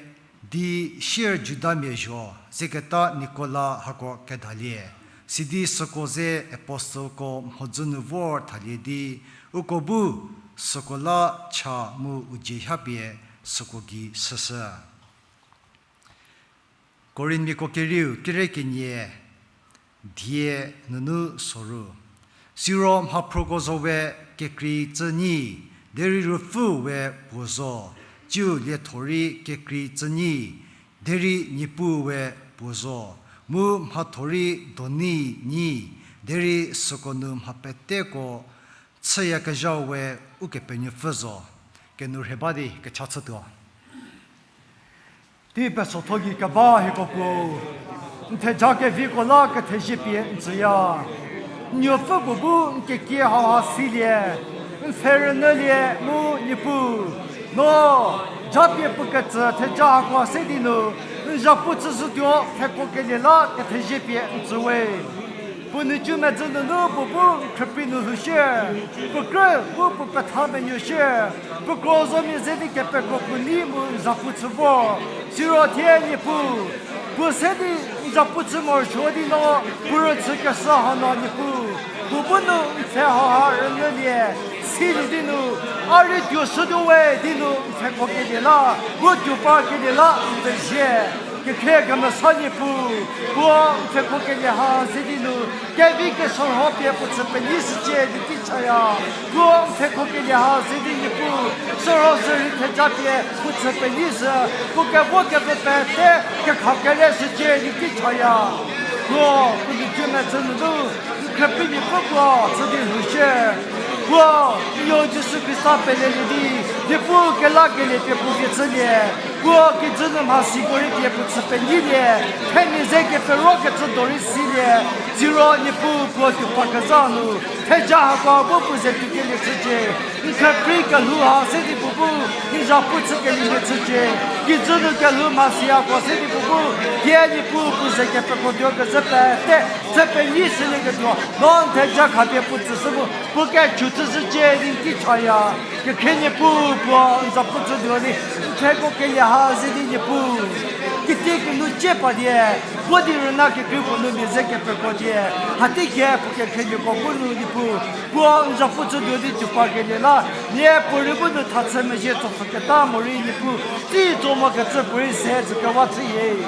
di sier Judamia zho, zeketa Nikola hako kedalie. Sidi süko ze apostelko mhodzü nu vor thalie di, uko bu süko la cha mu u dzie hapie süko gei shüshü. Korinmiako kerieu kere kenie, die nunu soru. Siro mhaphruko zo we kekrei tsü nyi, derei ruopfü we puo zo, ciu lietho rei kekrei tsü nyi, derei Niepuu we puo zo, mu mhatho rei donei nyi, derei süko nu mha peteko chüyakezhau we Ukepenuopfü zo. Kenu rhe ba di kecha chütuo. Tei pesotho gei keba hieko Puo, n theja keviko la kethezie pie n tsüya. N nuopfüko bu n kekie hauha silie, n pfhe rünyülie mu Niepuu, no japie puo ketsü theja hako se di nu n zhapu chüzhütuo pfhekuokelie la kethezie pie n tsü we. Puo nucumedzü nunu puo bu n khrüprei nu lhoushie, puo krü bu puo petha menuoshie, puo kro zomia ze di kepekro puo nei mu n zhapu chü vo. Siro thie Niepuu, puo se di n zhapu chü morosuo di no, puo rüchü keshü hanu Niepuu, puo bu nu n pfhe hauha rünyülie, silie di nu, a rei tuo shütuo we di nu n pfhekuokelie la, bu tuo parkelie la n pezie. Kekhrie kemesa Niepuu, puo n pfhekuokelie ha ze di nu, kevi keshürho pie puo chü penyi shücie di tei chaya. Puo n pfhekuokelie ha ze di Niepuu, shürho sürhei theja pie puo chü penyi shü, puo kevo kepfü pete kekha kere shücie di tei chaya. Puo, puo nucumedzü nunu, n khrüprei mia puo puo chü di lhoushie. Puo, n nuo Jisu Khrista pelelie di, Niepuu kelakelie pie puo vie chülie. Puo kijü nu mhasiko rei pie puo chü penyilie, themia ze keperokecü do rei silie, siro Niepuu puo tuo pa kezha nu, theja hako bu puo ze tuokelie chücie, n kheprei kelhou ha se di puo bu, n zhapu chükelie chücie, kijü nu kelhou mhasi hako se di puo bu, thie Niepuu puo ze kepekro tuo kezhü pete, chü penyi shülieketuo, no n theja khapie puo tsüshü mu, puo kechü chüshücie di n ki chaya. Kekhrie Niepuu puo n zapu chütuo di, n theko kelie ha ze di Niepuu. Kitiekinu cie pa die, puo di rüna kekrei puo nu mia ze kepekro die, hatei ke puo kekhriemiako bu nu Niepuu, puo n zapu chütuo di tuo pa kelie la, nie puorei bu nu thachü mezhie tsopfhüketa morei Niepuu, tei tso mokecü puorei se tsükewa chühie.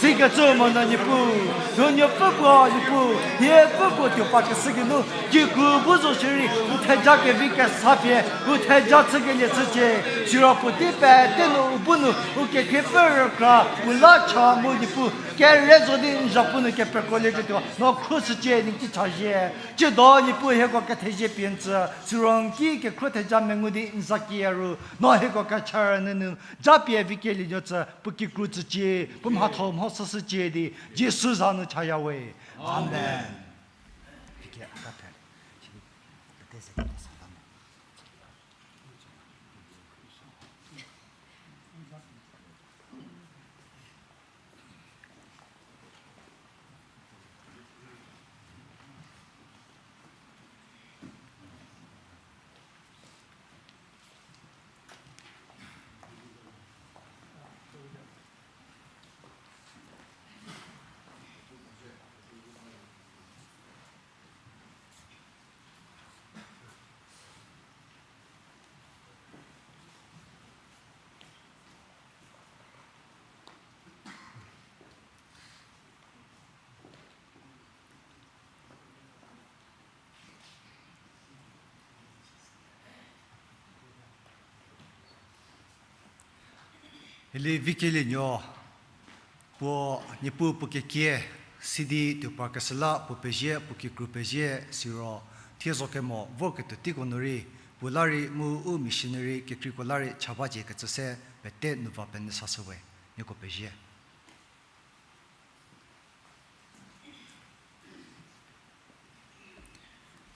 Sikecü mo no Niepuu, nuonuopfü puo Niepuu, hiepfü puo tuo pa keshü geinu, kikru bu zo shierei, u theja kevi kesa pie, u theja chükelie chücie, siro puotei pete nu u bu nu, u kekhriepfü rükra, u la cha mu Niepuu, kere zo di n zapu nu kepekrolieketuo, no khruoshücie di n ki chazhie. Tsiedo Niepuu hieko kethezie pie n tsü, siro n ki kekhruo theja mengu di n za kiya ru, no hieko kecha rünyü nu, japie Vikelienuo tsü, puo kikru tsücie, puo mhatho mho shüshücie di, Jisu za nu chaya we. Amen. Eli Vikelienuo, puo Niepuu puo kekie, sidi tuo pa keshü la puo pezie, puo kikru pezie, siro thie zo kemo vorketuo teiko nu rei, puo la rei mu u missionary kekreiko la rei cha bacie kecü se pete nu va penyü sashü we, nieko pezie.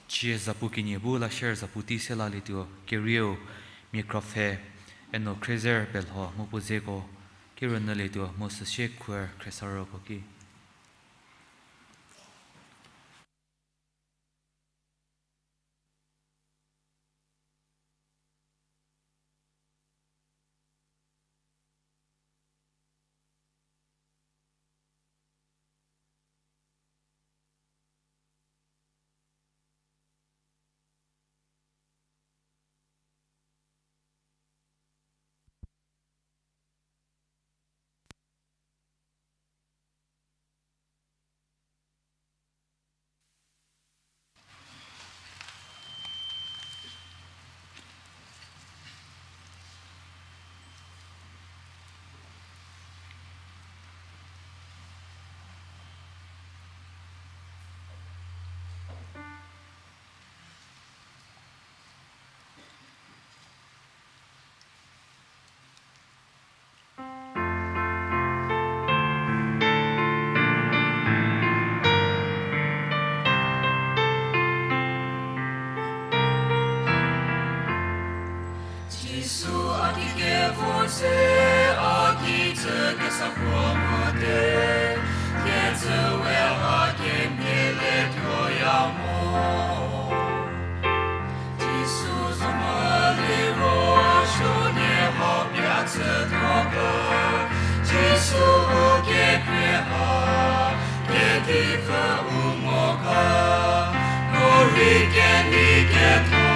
Cie zapu kenie bu la shier zapu tei se lalietuo, kerieu, mia kra pfhe, eno Khrezer Pelho mu puo zeko, ki rünyülietuo mu süsie khuer khriesarüko ki. Jisu a ki kevor se, a ki tsü kesa puo mote, kecü we a kemhie le tuoya mo. Jisu zo mo liro, suonie hau pie a tsütuo ga. Jisu u kekhrie ha, kedipfü u mo ga. Morei kenei ketho,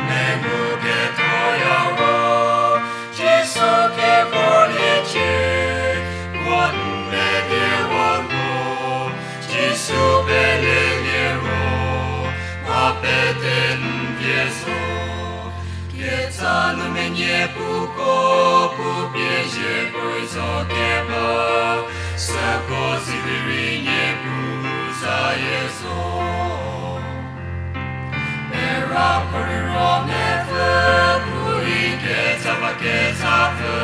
mengu kethoya ro. Jisu ki vorliecie, puo n melie wa lo. Jisu pelelie ro, a pete n vie zo. Ketsa nu menie puko, puo pie zhie kroi zo keba. Süko sidi rei Niepuu zayie zo. Mera puorei ro mepfü, puorei ketsa ba ketsapfü.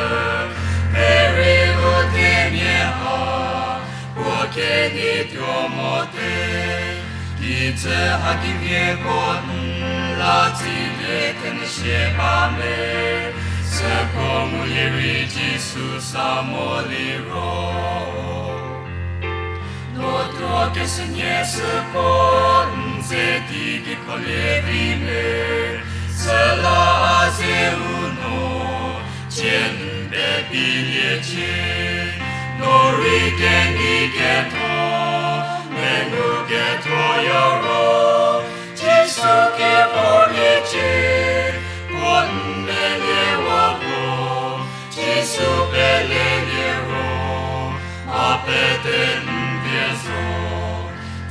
tuo mote. Kijü ha kevieko n la tsilie kemesie ba me, süko ngulie rei Jisu sa mo liro. Dotuo kesünie süko n ze di kekholie vi me, süla a ze u no, cie n pebiliecie, no rei kenei ketho, mengu kethoyo ro, Jisu ki vorliecie, puo n melie wa lo, Jisu pelelie ro, a pete n vie zo.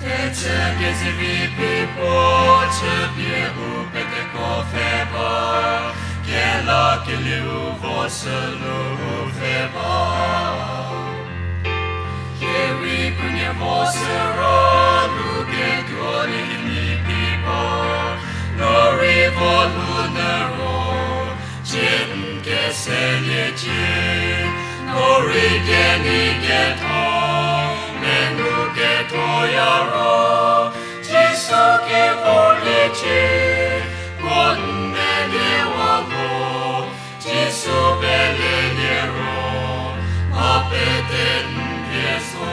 Thechü kezivi phi puo chüpie u peteko pfhe ba, kela kelieu vo sünu u pfhe ba. Kerei punie vo süro nu ketuo limi phi ba, no rei vo lu nyü ro, cie n keseliecie, no rei kenei ketho, mengu kethoyo ro, Jisu ki vorliecie, puo n melie wa lo, Jisu pelelie ro, a pete n vie zo.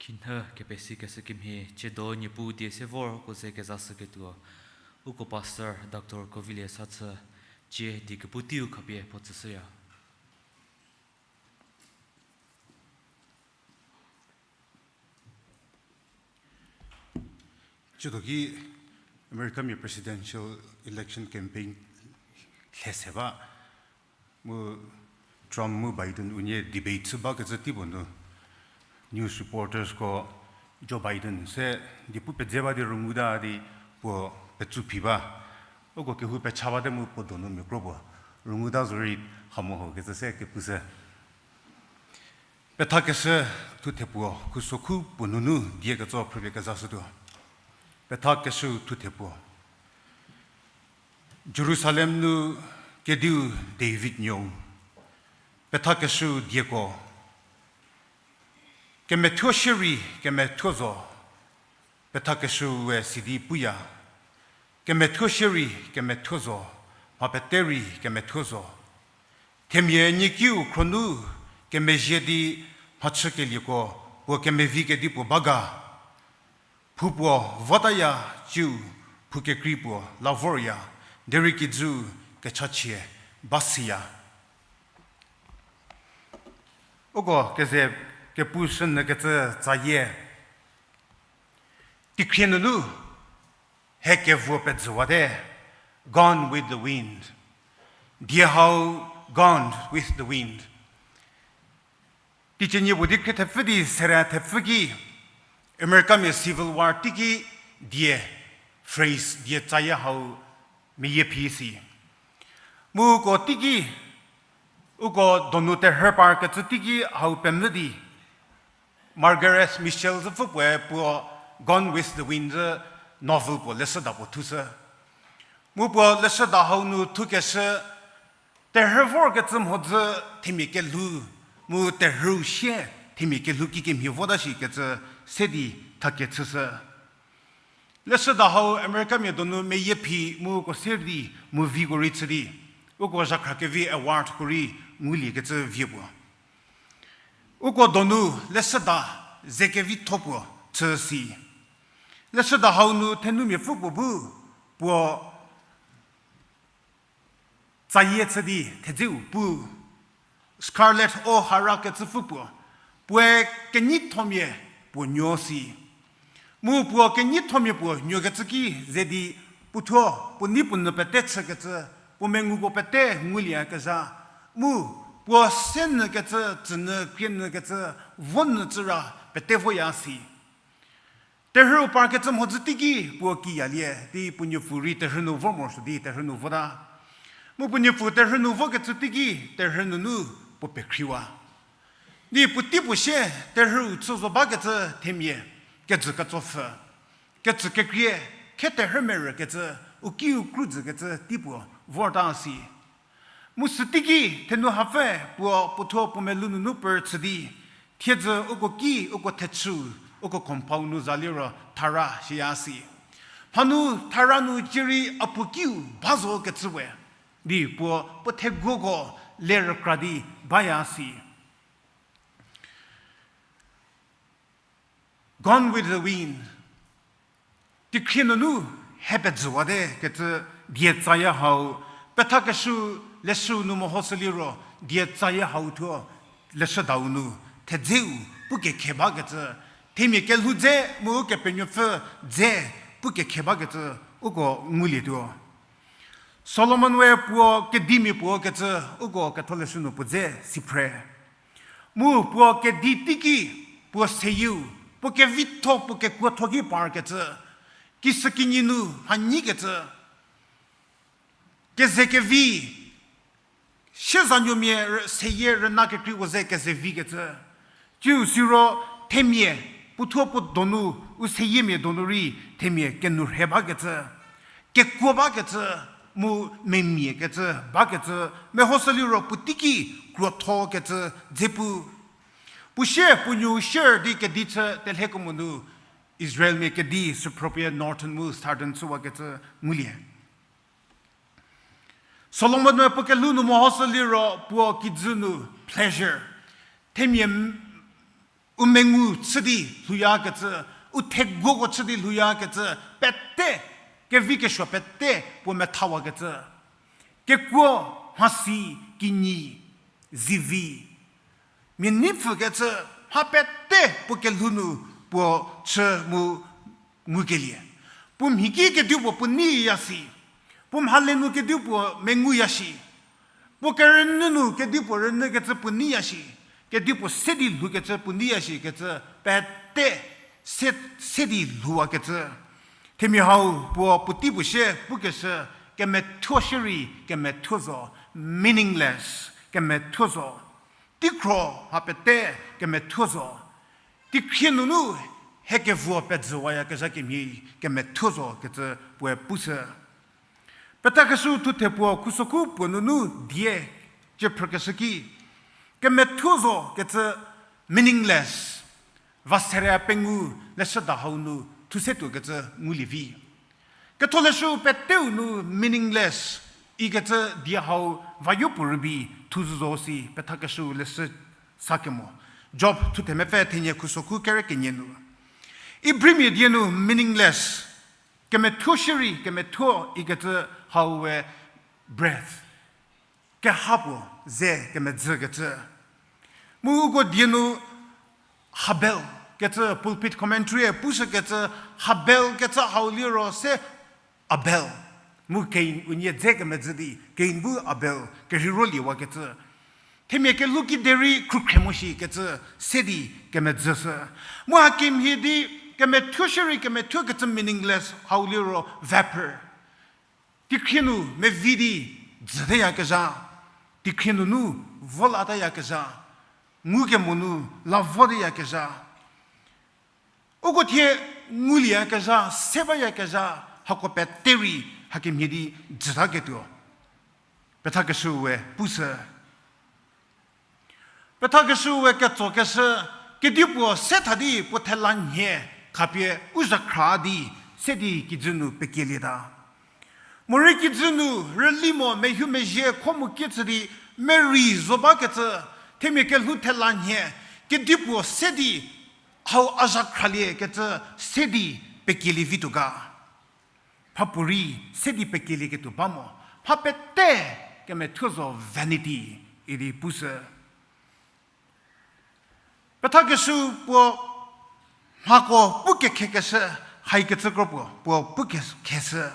Khinhie kepesi keshü kemhie, tsiedo Niepuu die se vorko ze kezashüketuo, uko Pastor Doctor Kovilie Sachü, tsie die kepu teiu khapie puo tsüshüya. Tsiedo ki Americamia presidential election campaign lhese ba, mu Trump mu Biden unie debate chü bakecü teipuo nu, news reportersko Joe Biden se die pu pedze ba di rünguta di puo petsu phi ba. Uko kehou pecha bate mu puo donu mia kro puo rünguta zorei hamo ho kecü se kepushü. Pethakeshü thuthe puo, khusokhu puo nunu die ketso phrüpie kezashütuo. Pethakeshü thuthe puo. Jerusalem nu kediu David nuou. Pethakeshü dieko. Kemethuo shierei kemethuo zo. Pethakeshüe sidi puya. Kemethuo shierei kemethuo zo. Mha pete rei kemethuo zo. Themia nikiu khro nu kemezhie di mhachükelieko puo kemevi kedipuo ba ga. Phou puo votaya, tsiu phou kekrei puo la vorya, derei kijü kechachie ba siya. Uko keze kepushünyükecü tsayie. Teikhrie nunu, he kevo pezhüwate, Gone with the Wind. Die hau Gone with the Wind. Teicie nie puo di khrie thepfü di sere thepfü ki, Americamia Civil War teiki die, phrase die tsayie hau meyie phi si. Mu uko teiki, uko donu terhü parkecü teiki hau pemvü di, Margaret Mitchell züpfü puoe puo Gone with the Wind zü novel puo leshüda puo thushü. Mu puo leshüda hau nu thukeshü, terhü vorkecü mhodzü themia kelhou, mu terhüu sie themia kelhou kikemhie vota shikecü se di thakechüshü. Leshüda hau Americamia donu meyie phi mu uko se di movieko rei chü di, uko zhakhra kevi awardko rei nguliekecü vie puo. Uko donu leshüda ze kevitho puo chü si. Leshüda hau nu thenumia pfü puo bu puo tsayie chü di thedzeu pu, Scarlett O'Hara kecü pfü puo, puoe kenyithomia puo nuo si. Mu puo kenyithomia puo nuokecü ki ze di puothuo puo nei puo nyü pete chükecü, puo menguko pete ngulieyakezha. Mu puo se nyükecü, tsünyü, krie nyükecü, vo nyü cü ra pete voya si. Terhüu parkecü mhodzü teiki puo kiyalie di puo nuopfü rei terhü nu vo morosuo di terhü nu vota. Mu puo nuopfü terhü nu vokecü teiki terhü nunu puo pekhriwa. Di puotei puo sie terhüu chü zo bakecü themia kejü ketsopfü, ketsü kekrie, khe terhü merükecü, u kiu kru jükecü tei puo vorta si. Mu süteiki thenu hapfü puo puothuo puo melou nunu per chü di, thiedzü uko ki, uko thechü, uko compound nu za liro thara shiya si. Mhanu thara nu cierei a puo kiu ba zo kecü we di puo puo theguoko le rükra di baya si. Gone with the Wind. Teikhrie nunu he pejüwate kecü dietsaya hau, pethakeshü leshüu nu mehoshü liro dietsaya hau thuo leshüdau nu thedzeu pukekhe bakecü, themia kelhou dze mu Kepenuopfü dze pukekhe bakecü uko ngulietuo. Solomon we puo kedimia puo kecü uko ketholeshü nu puo dze si phre. Mu puo kedi teiki puo seyieu, puo kevitho, puo kekuotho ki parkecü, kisükinyi nu mhanyikecü, kezekevi, siezanuomia rü-, seyie rüna kekreiko ze kezevikecü. Tsiu siro themia, puothuo puo donu, u seyiemia donu rei themia kenourhe bakecü, kekuo bakecü, mu memiakecü bakecü, mehoshü liro puoteiki kruothokecü dze pu. Puo sie puo nuo sier di kedi chü telhekemo nu Israelmia kedi süphropie northern mu southern chüwakecü ngulie. Solomon-e puo kelhou nu mehoshü liro puo kijü nu pleasure, themia m-, u mengu chü di lhouyakecü, u theguoko chü di lhouyakecü, pete, kevi kesuo pete puo methawakecü. Kekuo, mhasi, kinyi, zivi, mia neipfükecü, mha pete puo kelhou nu puo chü mu ngukelie. Puo mhi ki kedipuo puo neiya si. Puo mhale nu kedipuo menguya shi. Puo kerünyü nu kedipuo rünyükecü puo neiya shi. Kedipuo se di lhoukecü puo neiya shikecü pete se, se di lhouwakecü. Themia hau puo puotei puo sie pukeshü, kemethuo shierei kemethuo zo, meaningless, kemethuo zo. Teikhro mha pete kemethuo zo. Teikhrie nunu he kevuo pejüwayakezha kemhie kemethuo zo kecü puoe pushü. Pethakeshü thuthe puo khusokhu puo nunu die cie phrükeshü ki, kemethuo zo kecü meaningless, va sere pengou leshüda hau nu thuse tuokecü ngulie vi. Ketholeshü peteu nu meaningless ikecü die hau vayo puo rübei thu zo si pethakeshü leshü sa kemo. Job thuthe mepfü thenie khusokhu kere kenie nu. Ibrimia die nu meaningless, kemethuo shierei kemethuo ikecü hau we breath, keha puo ze kemedzükecü. Mu uko die nu Habel kecü pulpit commentary-e pushükecü, Habel kecü hau liro se Abel, mu Kain unie dze kemedzü di Kain bu Abel kerhei roliewakecü. Themia kelhou ki derei khrükhrie mo shikecü se di kemedzüshü. Mu hakemhie di kemethuo shierei kemethuo kecü meaningless hau liro vapor. Teikhrie nu mevi di dzüteyakezha, teikhrie nunu vo lateyakezha, ngukemo nu la voteyakezha. Uko thie ngulieyakezha, se bayakezha, hako pete rei hakemhie di jütaketuo pethakeshüe pushü. Pethakeshüe ketsokeshü, kedipuo se tha di puo thela nhie khapie u zhakhra di se di kijü nu pekielieta. Morei kijü nu rüli mo mehoumezhie kho mu kie chü di merei zo bakecü, themia kelhou thela nhie, kedipuo se di hau a zhakhralie kecü se di pekielie vituo ga. Mhapuorei se di pekielieketuo ba mo, mha pete kemethuo zo vanity idi pushü. Pethakeshü puo mhako pu kekhekeshü, haikecü kro puo, puo pu ke-, kheshü.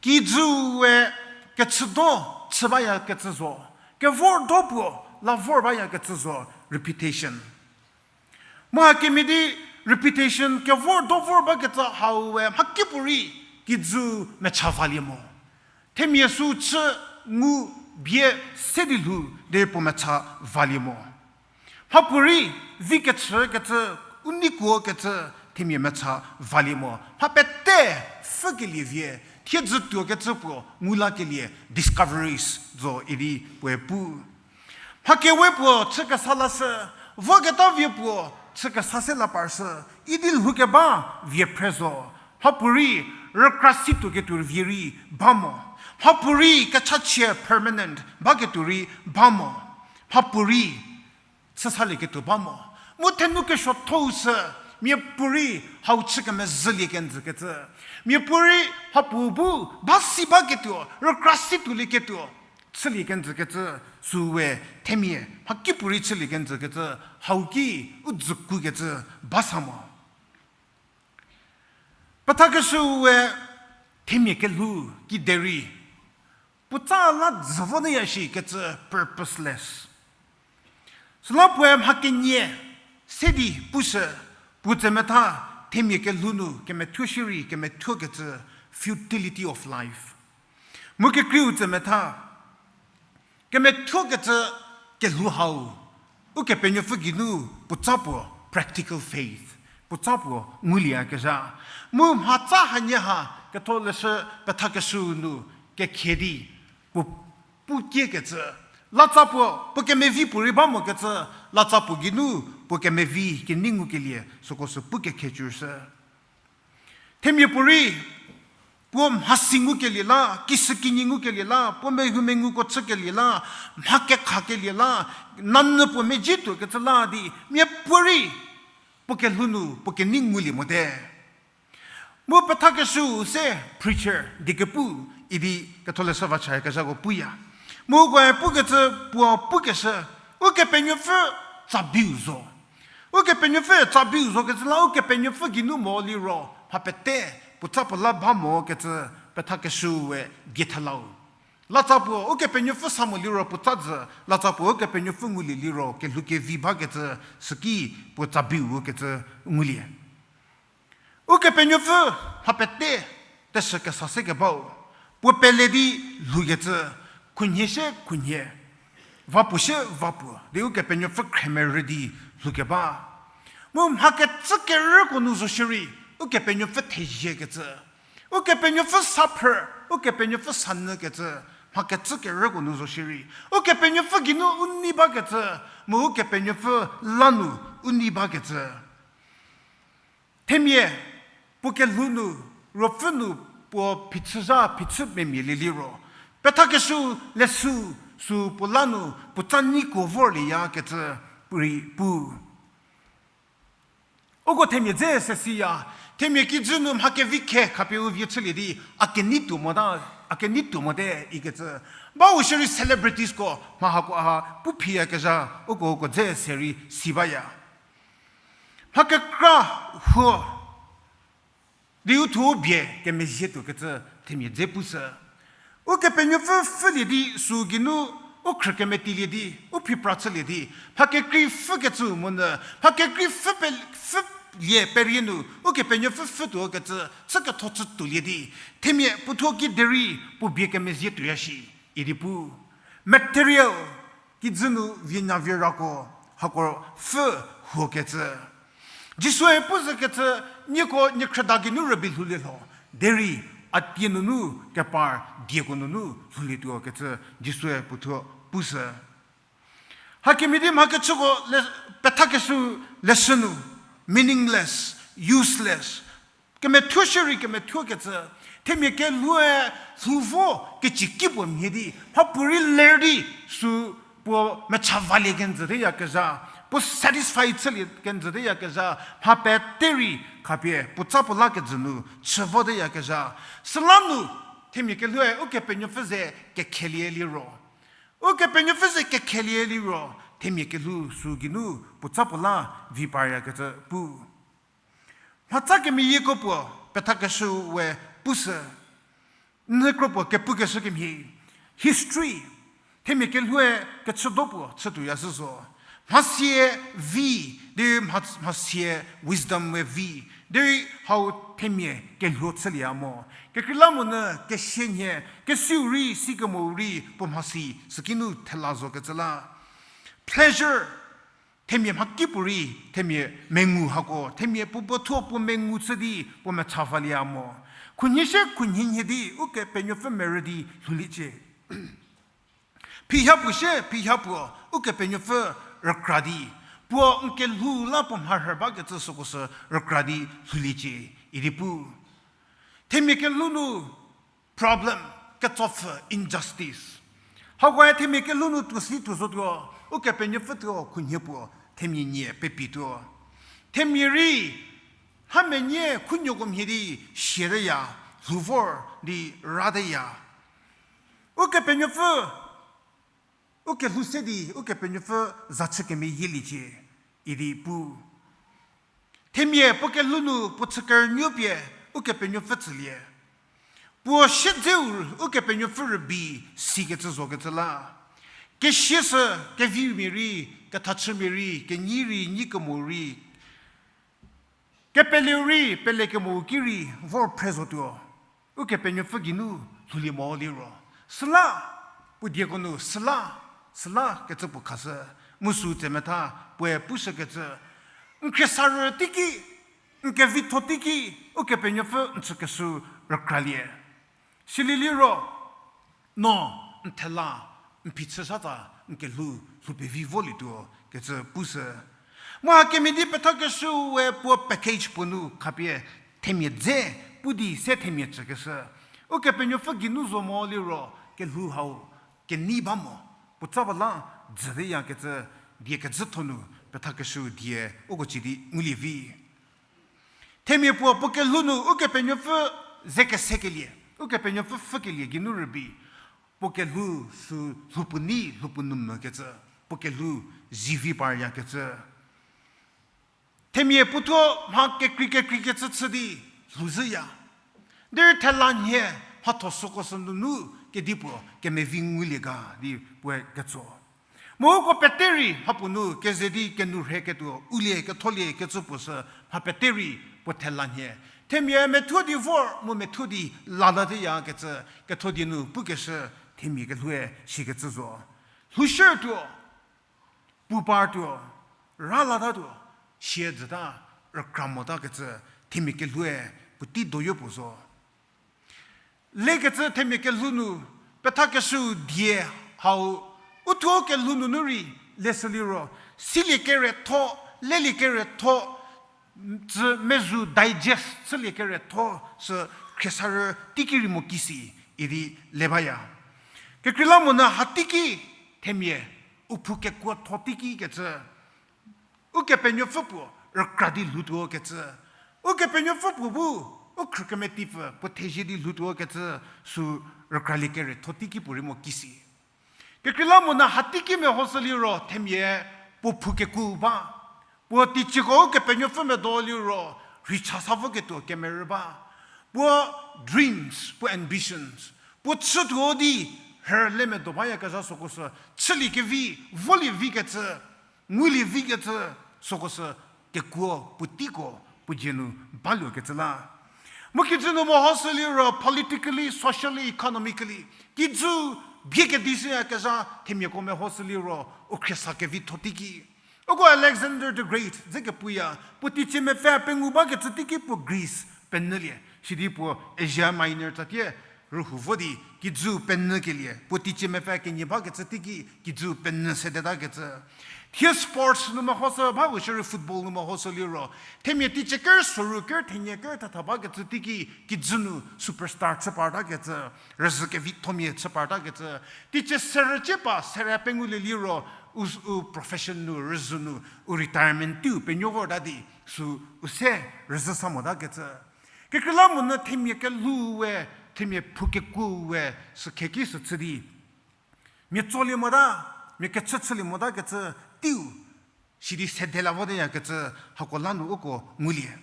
Kijüe kechüdo chü bayakecü zo, kevor do puo la vor bayakecü zo, reputation. Mu hakemhie di reputation kevor do vor bakecü hau we mhakipuorei kijü mecha valie mo. Themia sü chü ngu bie se di lhou di puo mecha valie mo. Mhapuorei vi kechükecü, u neikuokecü themia mecha valie mo. Mha pete pfükelie vie, thiedzü tuokecü puo ngu lakelie discoveries zo idi puoe pu. Mha kewe puo chü kesa lashü, voketa vie puo chü kesa se la parshü, idi lhoukeba vie phre zo. Mhapuorei rükra si tuoketuo vie rei ba mo. Mhapuorei kechachie permanent baketuo rei ba mo. Mhapuorei chü salieketuo ba mo. Mu thenu kesuothou sü, miapuorei hau chü kemezhülie kenjükecü. Miapuorei mhapuo bu ba si baketuo, rükra si tuolieketuo chülie kenjükecü süwe themia mhakipuorei chülie kenjükecü hau ki u dzükukecü ba sa mo. Pethakeshüe themia kelhou kiderei puotsa la dzü vo nyü ya shikecü purposeless. Süla puoe mha kenie se di pushü, puo tsemetha themia kelhou nu kemethuo shierei kemethuokecü futility of life. Mu kekreiu tsemetha kemethuokecü kelhou hau Ukepenuopfü geinu puotsa puo practical faith, puotsa puo ngulieyakezha. Mu mhatsa hanie ha ketholeshü pethakeshüu nu kekhie di puo pu kiekecü, latsa puo, puo kemevi puorei ba mokecü, latsa puo geinu puo kemevi kenei ngukelie süko sü pu kekhie cüshü. Themia puorei puo mhasi ngukelie la, kishükinyi ngukelie la, puo mehoumenguko chükelie la, mha kekhakelie la, nanyü puo mezhie tuokecü la di miapuorei puo kelhou nu puo kenei ngulie mote. Mu pethakeshüu se preacher dikepu idi ketholeshü vachayakezhako puya. Mu ukoe pukecü puo pukeshü, Ukepenuopfü tsabiu zo. Ukepenuopfü tsabiu zokecü la Ukepenuopfü geinu mo liro mha pete puotsa puo la ba mokecü pethakeshüue diethelau. Latsa puo Ukepenuopfü sa mo liro puotsa jü, latsa puo Ukepenuopfü ngulie liro kelhou kevi bakecü süki puo tsabiu kecü ngulie. Ukepenuopfü mha pete teshü kesa se kebau, puo pele di lhoukecü, khunhie shie khunhie, vapuo shie vapuo di Ukepenuopfü khremerü di lhoukeba. Mu mha kecü kerüko nu zo shierei Ukepenuopfü theziekecü, Ukepenuopfü sa phrü, Ukepenuopfü sa nyükecü, mha kecü kerüko nu zo shierei Ukepenuopfü geinu u nei bakecü, mu Ukepenuopfü la nu u nei bakecü. Themia puo kelhou nu, ruopfü nu puo phichüzha phichü memia lielie ro, pethakeshü leshü sü puo la nu puotsa neiko vorlieyakecü puorei pu. Uko themia dze se siya, themia kijü nu mha kevi khe khapie u vie chülie di, a kenei tuo mota, a kenei tuo mote ikecü. Bau shierei celebritiesko mha hako ha pu phiyakezha, uko uko dze se rei si baya. Mha kekra huo di u thuo u bie kemezhie tuokecü themia dze pushü. Ukepenuopfü pfhülie di sü geinu u khrü kemetilie di, u phipra chülie di, mha kekrei pfhükecü monyü, mha kekrei pfhü pe-, pfhülie perie nu Ukepenuopfü pfhütuokecü chü ketho chü tuolie di, themia puothuo kiderei puo bie kemezhie tuoya shi idi pu. Material kijü nu vie nya vie rako hako pfhü huokecü. Jisue pu zhükecü, nieko niekhrüda geinu rübei lhoulie lho, derei a tie nunu kepar dieko nunu lhoulietuo kecü Jisue puothuo pushü. Hakemhie di mha kechüko le, pethakeshü leshü nu, meaningless, useless. Kemethuo shierei kemethuokecü, themia kelhoue lhou vo kecü ki puo mhie di, mhapuorei ler di sü puo mecha valie kenjüteyakezha, puo satisfy chülie kenjüteyakezha, mha pete rei khapie puo tsa puo la kejü nu chü voteyakezha. Süla nu, themia kelhoue Ukepenuopfü ze kekhelie liro. Ukepenuopfü ze kekhelie liro, themia kelhou sü geinu puo tsa puo la vi paryakecü pu. Mhatsa kemeyieko puo, pethakeshüu we pushü. N kro puo kepukeshü kemhie. History. Themia kelhoue kechüdo puo chütuoya zhü zo. Mhasie vi, derei mha-, mhasie wisdom we vi. Derei hau themia kelhou chülieya mo. Kekreilamonyü kesia nhie, kesiu rei, sikemou rei, puo mhasi, süki nu thela zokecü la. Pleasure, themia mhakipuorei, themia mengu hako, themia puo puothuo puo mengu chü di, puo mecha valieya mo. Khunhie sie khunhie nhie di, Ukepenuopfü merü di lhouliecie. Phiha puo sie, phiha puo, Ukepenuopfü rükra di, puo n kelhou la puo mharhü bakecü süko sü rükra di lhouliecie, idi pu. Themia kelhou nu problem, ketsopfü, injustice. Hakoe themia kelhou nu tuo si tuo zotuo, Ukepenuopfü tuo khunhie puo, themia nie pepituo. Themia rei, ha menie khunuoko mhie di sieteya, lhou vor di rateya. Ukepenuopfü, ukelhou se di, Ukepenuopfü za chü kemeyieliecie, idi pu. Themia puo kelhou nu puo chü kerünuo pie, Ukepenuopfü tsülie. Puo siedzeu Ukepenuopfü rübei sikecü zokecü la. Kesia sü, kevimia rei, kethachümia rei, kenyi rei, nyi kemo rei. Kepeleu rei, pelekemo ki rei, vor phre zotuo. Ukepenuopfü geinu lhoulie mo liro. Süla, puo dieko nu, süla, süla kecü puo khashü, mu sü tsemetha, puoe pushükecü. N khriesarü teiki, n kevitho teiki, Ukepenuopfü n chükeshü rükralie. Silie liro, no, n thela, n phichü satsa, n kelhou, lhou pevi volietuo, kecü pushü. Mu hakemhie di pethakeshüu we puo package puo nu khapie themia dze, pu di se themia tsükeshü. Ukepenuopfü geinu zo mo liro, kelhou hau, kenei ba mo, puo tsa puo la, dzüteyakecü, die kecütho nu, pethakeshüu die, uko ci di ngulie vi. Themia puo puo kelhou nu Ukepenuopfü ze kesekelie, Ukepenuopfü pfhükelie geinu rübei, puo kelhou sü lhou puo nei, lhou puo nu mükecü, puo kelhou zivi paryakecü. Themia puothuo mha kekrei kekreikecü chü di lhouzhüya. Derei thela nhie mhatho süko sü nunu kedipuo kemevi ngulie ga di puoe ketso. Mu uko pete rei mhapuo nu keze di kenourheketuo, ulie ketholie kecü puo sü mha pete rei puo thela nhie. Themia methuo di vor mu methuo di lalatateya kecü, ketho die nu pukeshü themia kelhoue sikecü zo. Lhoushütuo, pu partuo, ra latatuo, sie dzüta, rükra motakecü themia kelhoue puotei doyo puo zo. Lekecü themia kelhou nu, pethakeshüu die hau, uthuo kelhou nunu rei, leshü liro, silie keretho, lelie keretho, tsü mezu digest chülie keretho, sü khriesarü teiki rei mo kisi, idi le baya. Kekreilamonyü ha teiki, themia, u phou kekuotho teiki kecü, Ukepenuopfü puo rükra di lhoutuo kecü. Ukepenuopfü puo bu, u khrü kemetipfü puo thezie di lhoutuo kecü, sü rükralie keretho teiki puo rei mo kisi. Kekreilamonyü ha teiki mehoshü liro themia puo phou kekuo ba. Puo teicieko Ukepenuopfü medo liro rheicha sa voketuo kemerü ba. Puo dreams, puo ambitions, puo chütuo di rhüle medo bayakezha süko sü chülie kevi, volie vikecü, ngulie vikecü, süko sü kekuo puoteiko puo dzie nu baluokecü la. Mu kijü nu mehoshü liro politically, socially, economically, kijü bie kedi shüyakezha themiako mehoshü liro u khriesa kevitho teiki. Uko Alexander the Great dze kepuya, puo teicie mepfü pengou bakecü teiki puo Greece penyülie. Sidi puo Asia Minor tsatie rühou vo di kijü penyü kelie, puo teicie mepfü kenie bakecü teiki kijü penyü sedetakecü. Thie sports nu mehoshü, bako shierei football nu mehoshü liro, themia teicie ker soru ker thenie ker thatha bakecü teiki kijü nu superstar chü partakecü, rüzhü kevithomia chü partakecü. Teicie serücie pa serü pengulie liro, u, u profession nu, rüzhü nu, u retirement teiu penuo vorta di, sü u se rüzhü sa motakecü. Kekreilamonyü themia kelhou we, themia phou kekuo we, sü kheki sü chü di mia tsolie mota, mia kechü chülie motakecü teiu, sidi sede la voteyakecü, hako la nu uko ngulie.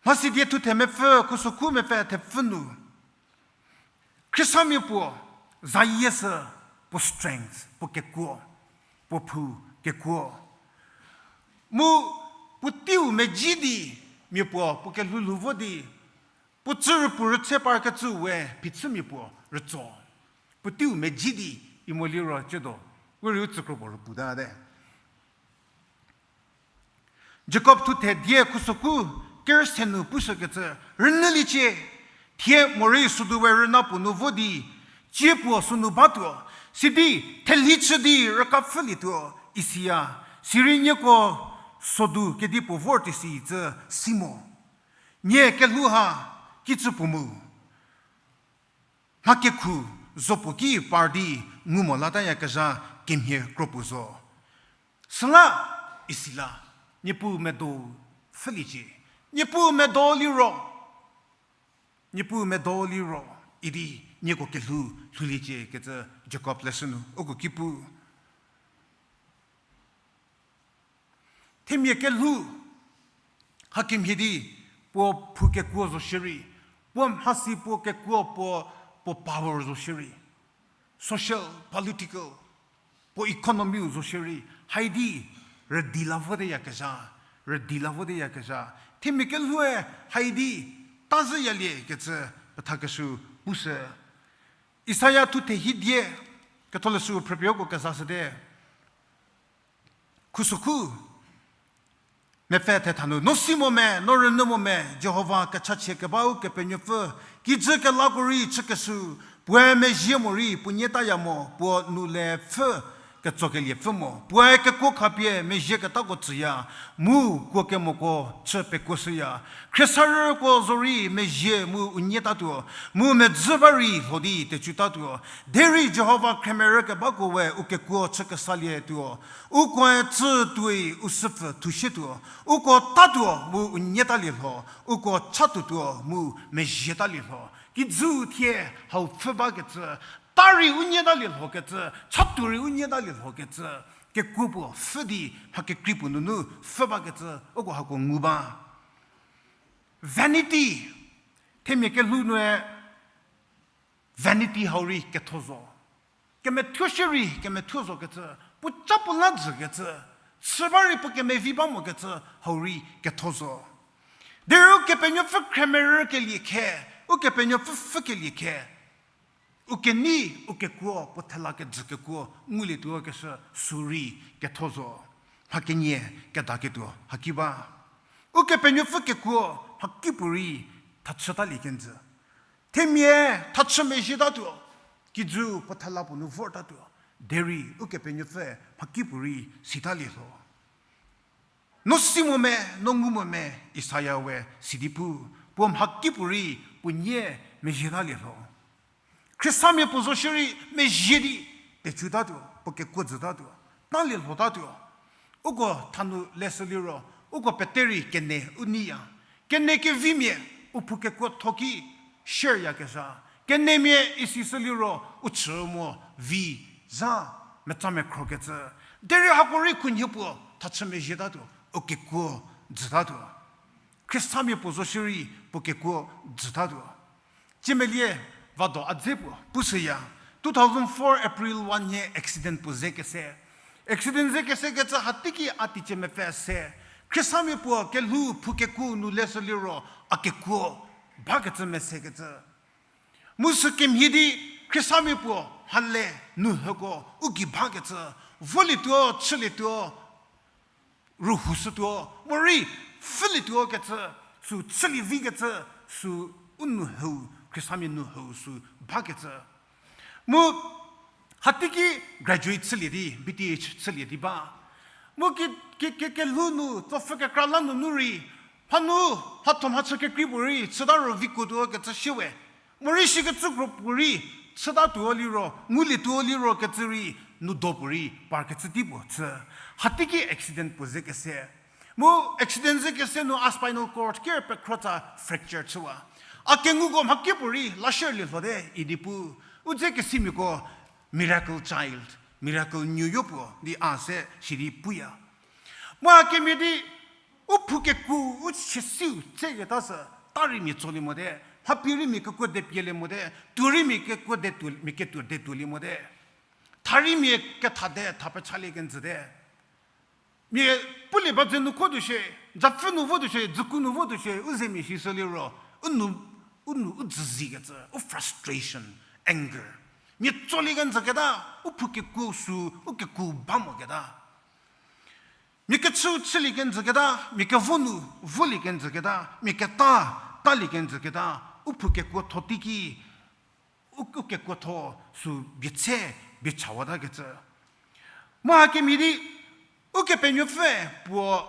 Mhasidie thuthe mepfü, khusokhu mepfü thepfü nu, Khristamia puo zayie sü, puo strength, puo kekuo, puo phou kekuo. Mu puo teiu medzi di, mia puo puo kelhou lhou vo di, puo tsü rüpu rütse parkecü we phichümia puo rütso. Puo teiu medzi di, imo liro ciedo, we rei u tsükro puo rüputate. Jakob thuthe die khusokhu ker se nu pushükecü, rünyüliecie, thie morei sodu we rüna puo nu vo di, tsie puo sünu batuo, sidi thelhi chü di rükapfhülietuo, isiya, sirei nieko sodu kedipuo vor tisi cü si mo. Nie kelhou ha kicü puo mu. Mha kekhu zo puo ki par di ngu mo latayakezha kemhie kro puo zo. Süla isi la, Niepuu medo pfhüliecie, Niepuu medo liro, Niepuu medo liro, idi nieko kelhou lhouliecie kecü Jakob leshü nu uko ki pu. Themia kelhou, hakemhie di, puo phou kekuo zo shierei, puo mhasi puo kekuo puo, puo power zo shierei, social, political, puo economy-u zo shierei, haidi rüdi la voteyakezha, rüdi la voteyakezha. Themia kelhoue haidi tazhüyalie kecü pethakeshü pushü. Isaia thuthe hiedie, ketholeshü phrüpie uko kezashüte. Khusokhu mepfü thetha nu, no si mo me, no rünyü mo me, Jihova kechachie kebau Kepenuopfü, kijü kelako rei chükeshü, puoe mezhie morei puo nyie taya mo, puo nu le pfhü ketsokeliepfü mo, puoe kekuo khapie mezhie ketako tsüya, mu kuo kemoko chü pekuoshüya. Khriesarüko zorei mezhie mu u nyie tatuo, mu medzü ba rei lho di tecu tatuo. Derei Jihova khremerü kebako we u kekuo chü kesalietuo. Ukoe tsü tuoi u süpfü thushietuo. Uko tatuo mu u nyie talie lho. Uko chatuotuo mu mezhie talie lho. Kijü thie hau pfhü bakecü, ta rei u nyie talie lhokecü, chatuo rei u nyie talie lhokecü, kekuo puo pfhü di mha kekrei puo nunu pfhü bakecü uko hako ngu ba. Vanity, themia kelhou nue vanity hau rei ketho zo. Kemethuo shierei kemethuo zokecü, puo ca puo la jükecü, chü ba rei puo kemevi ba mokecü hau rei ketho zo. Derei Ukepenuopfü khremerü kelie khe, Ukepenuopfü pfhükelie khe, u kenei, u kekuo, puo thela kejü kekuo ngulietuo keshü sü rei ketho zo. Mha kenie kedaketuo haki ba. Ukepenuopfü kekuo mhakipuorei thachü talie kenjü. Themia thachü mezhie tatuo, kijü puo thela puo nu vor tatuo, derei Ukepenuopfü mhakipuorei si talie lho. No si mo me, no ngu mo me, Isaia we sidi pu, puo mhakipuorei puo nyie mezhie talie lho. Khriestamia puo zo shierei mezhie di, tecu tatuo, puo kekuo jü tatuo, talie lho tatuo. Uko thanu leshü liro, uko pete rei kene u neiya. Kene kevimia, u phou kekuotho ki shareyakezha. Kenemia isi sü liro, u chü mo vi zha meca mekhrokecü. Derei hako rei khunhie puo thachü mezhie tatuo, u kekuo jü tatuo. Khriestamia puo zo shierei puo kekuo jü tatuo. Ciemelie vado a dze puo pushüya, two thousand four April one nhie accident puo ze kese. Accident ze kesekecü hateiki a teicie mepfü se. Khriestamia puo kelhou phou kekuo nu leshü liro a kekuo bakecü mesekecü. Mu sü kemhie di Khriestamia puo mhale nu hüko u gei bakecü, volietuo, chülietuo, rühoushütuo, morei pfhülietuo kecü, sü chülie vikecü, sü u nou hau, Khristamia nou hau sü bakecü. Mu hateiki graduate chülie di, B Th chülie di ba. Mu ki, ki, ki, kelhou nu, tsopfü kekra la nunu rei, mhanu, mhatho mhachü kekrei puorei, chüta ro vikuo tuo kecü shie we. Morei shikecü kro puorei, chüta tuo liro, ngulie tuo liro kecü rei, nu do puorei, par kecü tei puo chü. Hateiki accident puo ze kese. Mu accident ze kese nu a spinal cord ker pekhro tsa fracture chüwa. A kenguko mha ki puorei, la shierlie lhote idi pu. U dze kesimiako miracle child, miracle nuoyo puo di a se sidi puya. Mu a kemhie di, u phou kekuo, u chesiu tseketa sü, ta rei mia tsolie mote, mha pie rei mia kekuo de pielie mote, tuo rei mia kekuo de tuo, mia ketuo de tuolie mote. Tha rei mia ketha de, tha pechalie kenjüte. Mia pulie ba dze nu kho tuo shie, zapfü nu vo tuo shie, dzüku nu vo tuo shie, u zemia shi sü liro, u nu, u nu, u dzüzikecü, u frustration, anger. Mia tsolie kenjüketa, u phou kekuo sü, u kekuo ba moketa. Mia kechü chülie kenjüketa, mia kevo nu volie kenjüketa, mia keta talie kenjüketa, u phou kekuotho teiki, u, u kekuotho sü bietse biechawatakecü. Mu hakemhie di, Ukepenuopfüe puo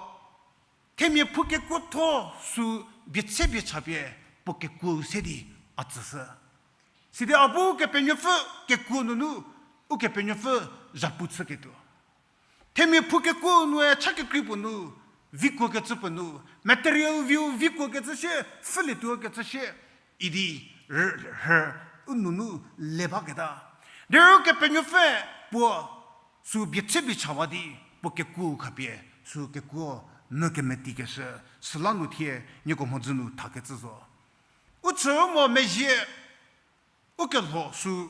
themia phou kekuotho sü bietse biechapie puo kekuo se di a tsüshü. Sidi a bu Ukepenuopfü kekuo nunu, Ukepenuopfü zhapu chüketuo. Themia phou kekuo nue cha kekrei puo nu, vikuokecü puo nu, material view vikuokecü shie, pfhülietuo kecü shie, idi rü, rü, u nunu le baketa. Derei Ukepenuopfü puo sü bietse biechawa di, puo kekuo khapie, sü kekuo nu kemetikeshü, süla nu thie nieko mhodzü nu thakecü zo. U chü u mo mezhie, u kelho sü,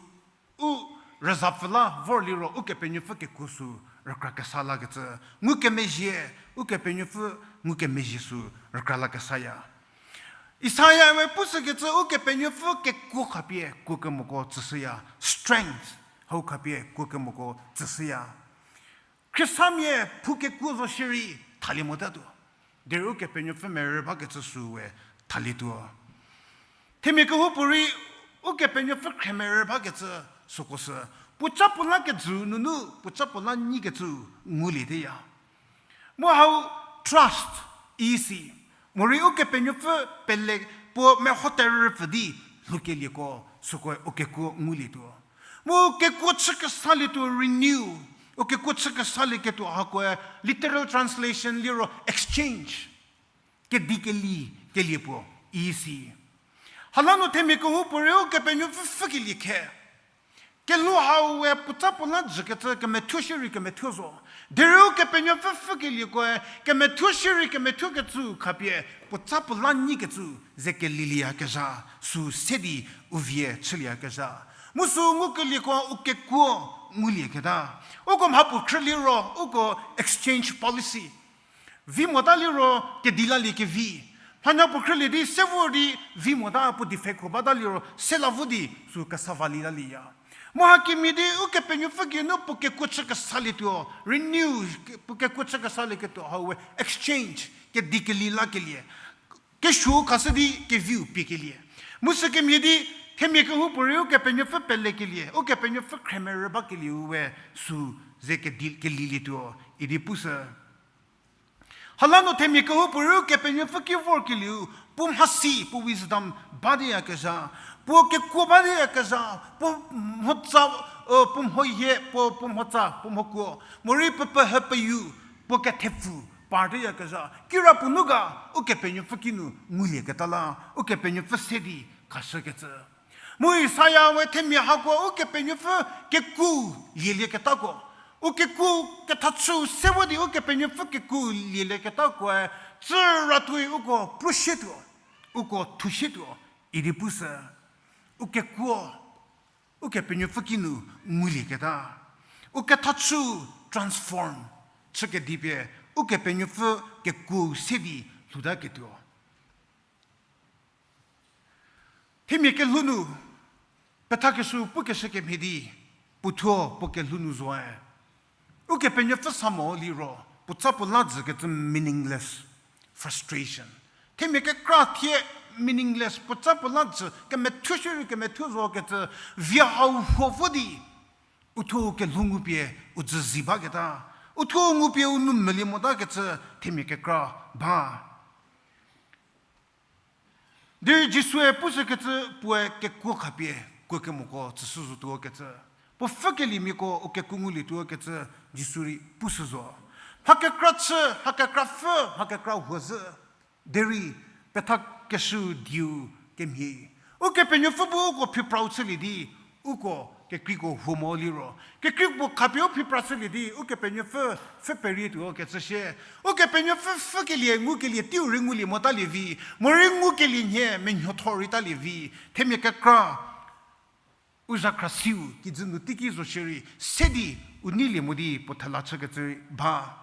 u rüzapfü la vor liro Ukepenuopfü kekuo sü rükra kesa lakecü. Ngukemezhie, Ukepenuopfü ngukemezhie sü rükra la kesaya. Isaia we pushükecü Ukepenuopfü kekuo khapie kuo kemoko tsüshüya, strength, hau khapie kuo kemoko tsüshüya. Khristamia phou kekuo zo shierei thalie motatuo. Derei Ukepenuopfü merü bakecü sü we thalietuo. Themia kehoupuorei Ukepenuopfü khremerü bakecü süko sü, puoca puo la kejü nunu, puoca puo la nyikecü ngulieteya. Mu hau trust isi. Morei Ukepenuopfü pele puo mehoterüpfü di lhoukelieko süko u kekuo ngulietuo. Mu kekuo chü kesalietuo renew. U kekuo chü kesalieketuo hakoe literal translation liro exchange. Kedi keli, kelie puo, isi. Hala nu themia kehoupuorei Ukepenuopfü pfhükelie khe. Kelhou hau we puoca puo la jükecü kemethuo shierei kemethuo zo. Derei Ukepenuopfü pfhükeliekoe kemethuo shierei kemethuokecü khapie puoca puo la nyikecü ze kelilieyakezha, sü se di u vie chülieyakezha. Mu sü ngukelieko u kekuo ngulieketa. Uko mhapuo khrü liro, uko exchange policy. Vi mota liro kedi lalie kevi. Mhanya puo khrülie di se vor di vi mota puo defect kho bata liro se la vo di sü kesa va li lalieya. Mu hakemhie di Ukepenuopfü geinu puo kekuo chü kesalietuo, renew, puo kekuo chü kesalieketuo hau we exchange, kedi keli lakelie. Kesuo khashü di keviu piekelie. Mu sükemhie di themia kehoupuorei Ukepenuopfü pelekelie, Ukepenuopfü khremerü bakelieu we sü ze kedi, kelilietuo idi pushü. Hala nu themia kehoupuorei Ukepenuopfü ki vorkelieu, puo mhasi, puo wisdom ba diyakezha, puo kekuo ba diyakezha, puo mhotsa, puo mhohie, puo, puo mhotsa, puo mhokuo, morei puo pehü peyu, puo kethepfu, par diyakezha. Kirapuo nu ga, Ukepenuopfü kinu ngulieketa la, Ukepenuopfü se di khashükecü. Mu Isaia we themia hako Ukepenuopfü kekuo lielieketako. U kekuo kethachü se vo di Ukepenuopfü kekuo lielieketakoe, tsü ratuoi uko prusietuo, uko thusietuo, idi pushü. U kekuo, Ukepenuopfü kinu ngulieketa. U kethachü transform chükedipie, Ukepenuopfü kekuo se di lhoutaketuo. Themia kelhou nu, pethakeshü pukeshü kemhie di, puothuo puo kelhou nu zoe. Ukepenuopfü sa mo liro, puoca puo la jükecü meaningless, frustration. Themia kekra thie, meaningless, puoca puo la jü, kemethuo shierei kemethuo zo kecü, vi hau huo vo di, uthuo kelhou ngupie u jü zi baketa, uthuo ngupie u nou melie mota kecü, themia kekra ba. Derei Jisue pushükecü puoe kekuo khapie kuo kemoko tsüshü zotuo kecü. Puo pfhükeliemiako u kekuo ngulietuo kecü Jisu rei pushü zo. Mha kekra chü, mha kekra pfhü, mha kekra huo zhü. Derei pethakeshüu dieu kemhie. Ukepenuopfü bu uko phiprau chülie di, uko kekreiko huo mo liro. Kekrei puo khapie u phipra chülie di, Ukepenuopfü pfhü perietuo kecü shie. Ukepenuopfü pfhükelie, ngukelie, teiu rei ngulie motalie vi. Morei ngukelie nhie, menuotho rei talie vi. Themia kekra. U zhakhra siu kijü nu teiki zo shierei, se di u neilie mo di puo thela chükecü ba.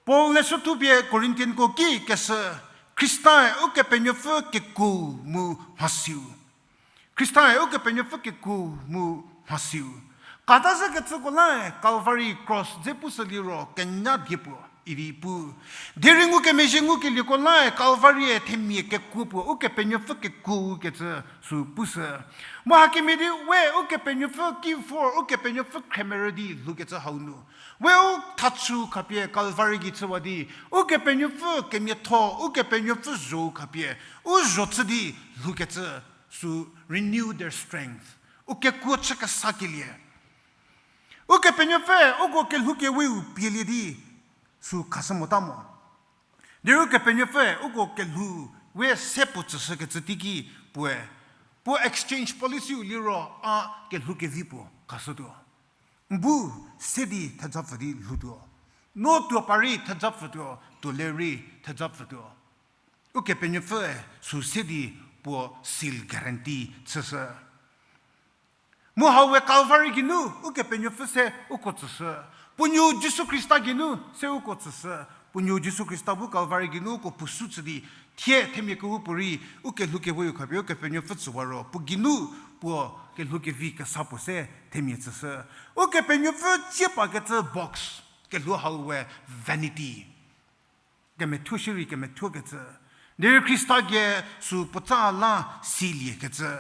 Paul leshüthupie Corinthianko ki keshü, Khristae Ukepenuopfü kekuo mu mhasiu. Khristae Ukepenuopfü kekuo mu mhasiu. Kata zhükecüko lae Calvary cross dze pushü liro kenya die puo idi pu. Derei ngukemezhie ngukelieko lae Calvary-e themia kekuo puo Ukepenuopfü kekuo kecü sü pushü. Mu hakemhie di we Ukepenuopfü ki vor Ukepenuopfü khremerü di lhoukecü hau nu. We u thachü khapie Calvary gei chüwa di, Ukepenuopfü kemiatho, Ukepenuopfü zho khapie, u zho chü di lhoukecü sü renew their strength. U kekuo chü kesakelie. Ukepenuopfü uko kelhou keweu pielie di sü khashü mota mo. Derei Ukepenuopfü uko kelhou we se puo tsüshükecü teiki puoe, puo exchange policy-u liro a kelhou kevi puo khashütuo. N bu se di thejapfü di lhoutuo. No tuo pa rei thejapfütuo, tuo le rei thejapfütuo. Ukepenuopfüe sü se di puo seal guarantee chüshü. Mu hau we Calvary geinu Ukepenuopfü se uko tsüshü. Puo nuou Jisu Khrista geinu se uko tsüshü. Puo nuou Jisu Khrista bu Calvary geinu uko puo sü chü di, thie themia kehoupuorei u kelhou keviu khapie Ukepenuopfü tsüwa ro puo geinu puo kelhou kevi kesa puo se themia tsüshü. Ukepenuopfü cie pakecü box kelhou hau we vanity. Kemethuo shierei kemethuokecü. Derei Khrista gei sü puotsa la siliekecü.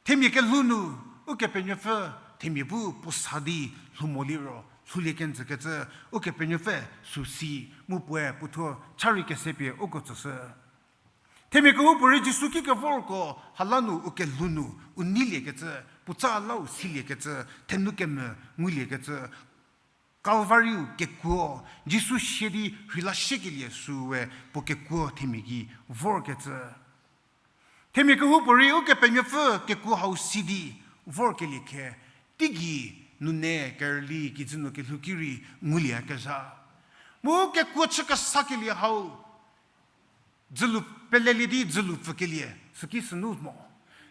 Themia kelhou nu Ukepenuopfü themia bu puo sa di lhou mo liro lhoulie kenjükecü, Ukepenuopfü sü si mu puoe puothuo cha rei kese pie uko tsüshü. Themia kehoupuorei Jisu ki kevorko hala nu u kelhou nu u neiliekecü, puotsa la u siliekecü, thenu kemvü nguliekecü, Calvary-u kekuo, Jisu sie di rheila siekelie süu we puo kekuo themia gei vorkecü. Themia kehoupuorei Ukepenuopfü kekuo hau si di vorkelie khe, teigei nunu kerüli kijü nu kelhou ki rei nguliekezha. Mu kekuo chü kesakelie hau, dzülu pelelie di dzülu pfükelie süki sünu mo.